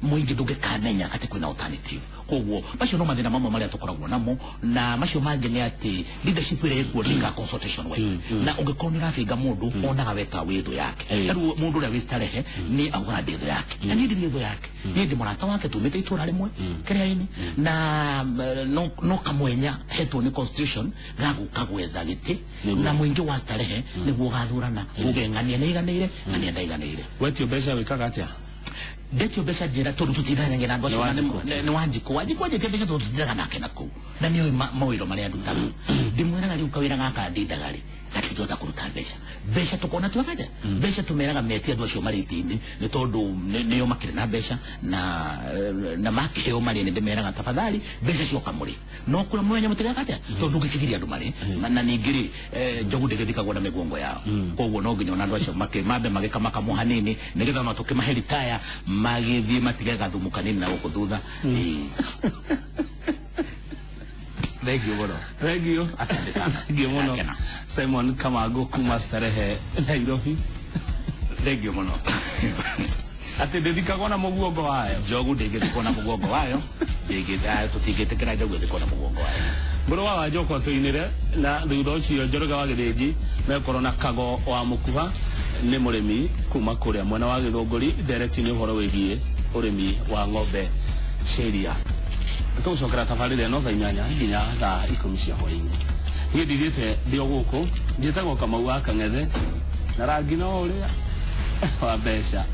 mũingĩ ndũngĩkamenya atĩ kwĩna alternative. Koguo macio no mathĩna mamwe marĩa tũkoragwo namo, na macio mangĩ nĩ atĩ leadership ĩrĩa ĩkuo ndĩkaga consultation way, na ũngĩkorwo nĩ ũrabinga mũndũ onaga we ta wĩ thũ yake. Ta rĩu mũndũ ũrĩa wĩ Starehe nĩ augaga ndĩ thũ yake, na niĩ ndirĩ thũ yake, niĩ ndĩ mũrata wake, tumĩte itũra rĩmwe kĩrĩa-inĩ, na no kamwenya hetwo nĩ constitution ga gũka gwetha gĩtĩ, na mũingĩ wa Starehe nĩguo ũgathurana uge ng'ania nĩ iganĩire, ng'ania ndaiganĩire. Wetio mbeca wĩkaga atĩa? Ndetio mbeca njĩra tondu tutindanagia na andũ acio nĩ Wanjikũ. Wanjikũ anjĩtie mbeca tondu tutindanaga nake na kũu, na nĩoĩ mawĩra marĩa ndutaga. Ndĩmwĩraga rĩu kawĩra gaka ndindaga rĩ gatingĩhota kũruta mbeca. Mbeca tũkona twekaja mbeca tũmeraga metie andũ acio marĩ itĩ-inĩ nĩ tondũ nĩo makĩrĩ na mbeca, na makĩheo marĩ nĩ ndĩmeraga tafadhali mbeca cioka mũrĩ no kũrĩa mwenya mũtigeka atĩa tondũ ndũngĩkĩgiria andũ marĩ na ningĩ rĩ njogu ndĩgĩthikagwo na mĩgongo yao. Koguo no nginya ona andũ acio mambe magĩkamaka hanini nĩgetha ona tũkĩmahe ritaya magĩthiĩ matige gathumu kanini na gũkũ thutha. Thank you mũno. Thank you. Asante sana. Thank you mũno. Simon Kamangu kuma Starehe Nairobi. Thank you mũno. Atĩ ndĩthikagwo na mũguongo wayo. Njogu ndĩngĩthikwo na mũguongo wayo. Tũtingĩtĩkĩra njogu ĩthikwo na mũguongo wayo. Mbũrũ wa Wanjoko tũinĩre, na thutha ũcio Njoroge wa Gĩthĩnji mekorwo na Kago wa Mũkuha, nĩ mũrĩmi kuma kũrĩa mwena wa Gĩthũngũri, ndereti nĩ ũhoro wĩgiĩ ũrĩmi wa ng'ombe cia iria. Tũgũcokera tabarĩra ĩno thaa 8 nginya thaa 10 cia hwaĩ-inĩ. Niĩ ndithiĩte ndĩ o gũkũ, njĩtagwo Kamau wa Kang'ethe, na rangi no ũrĩa wa mbeca.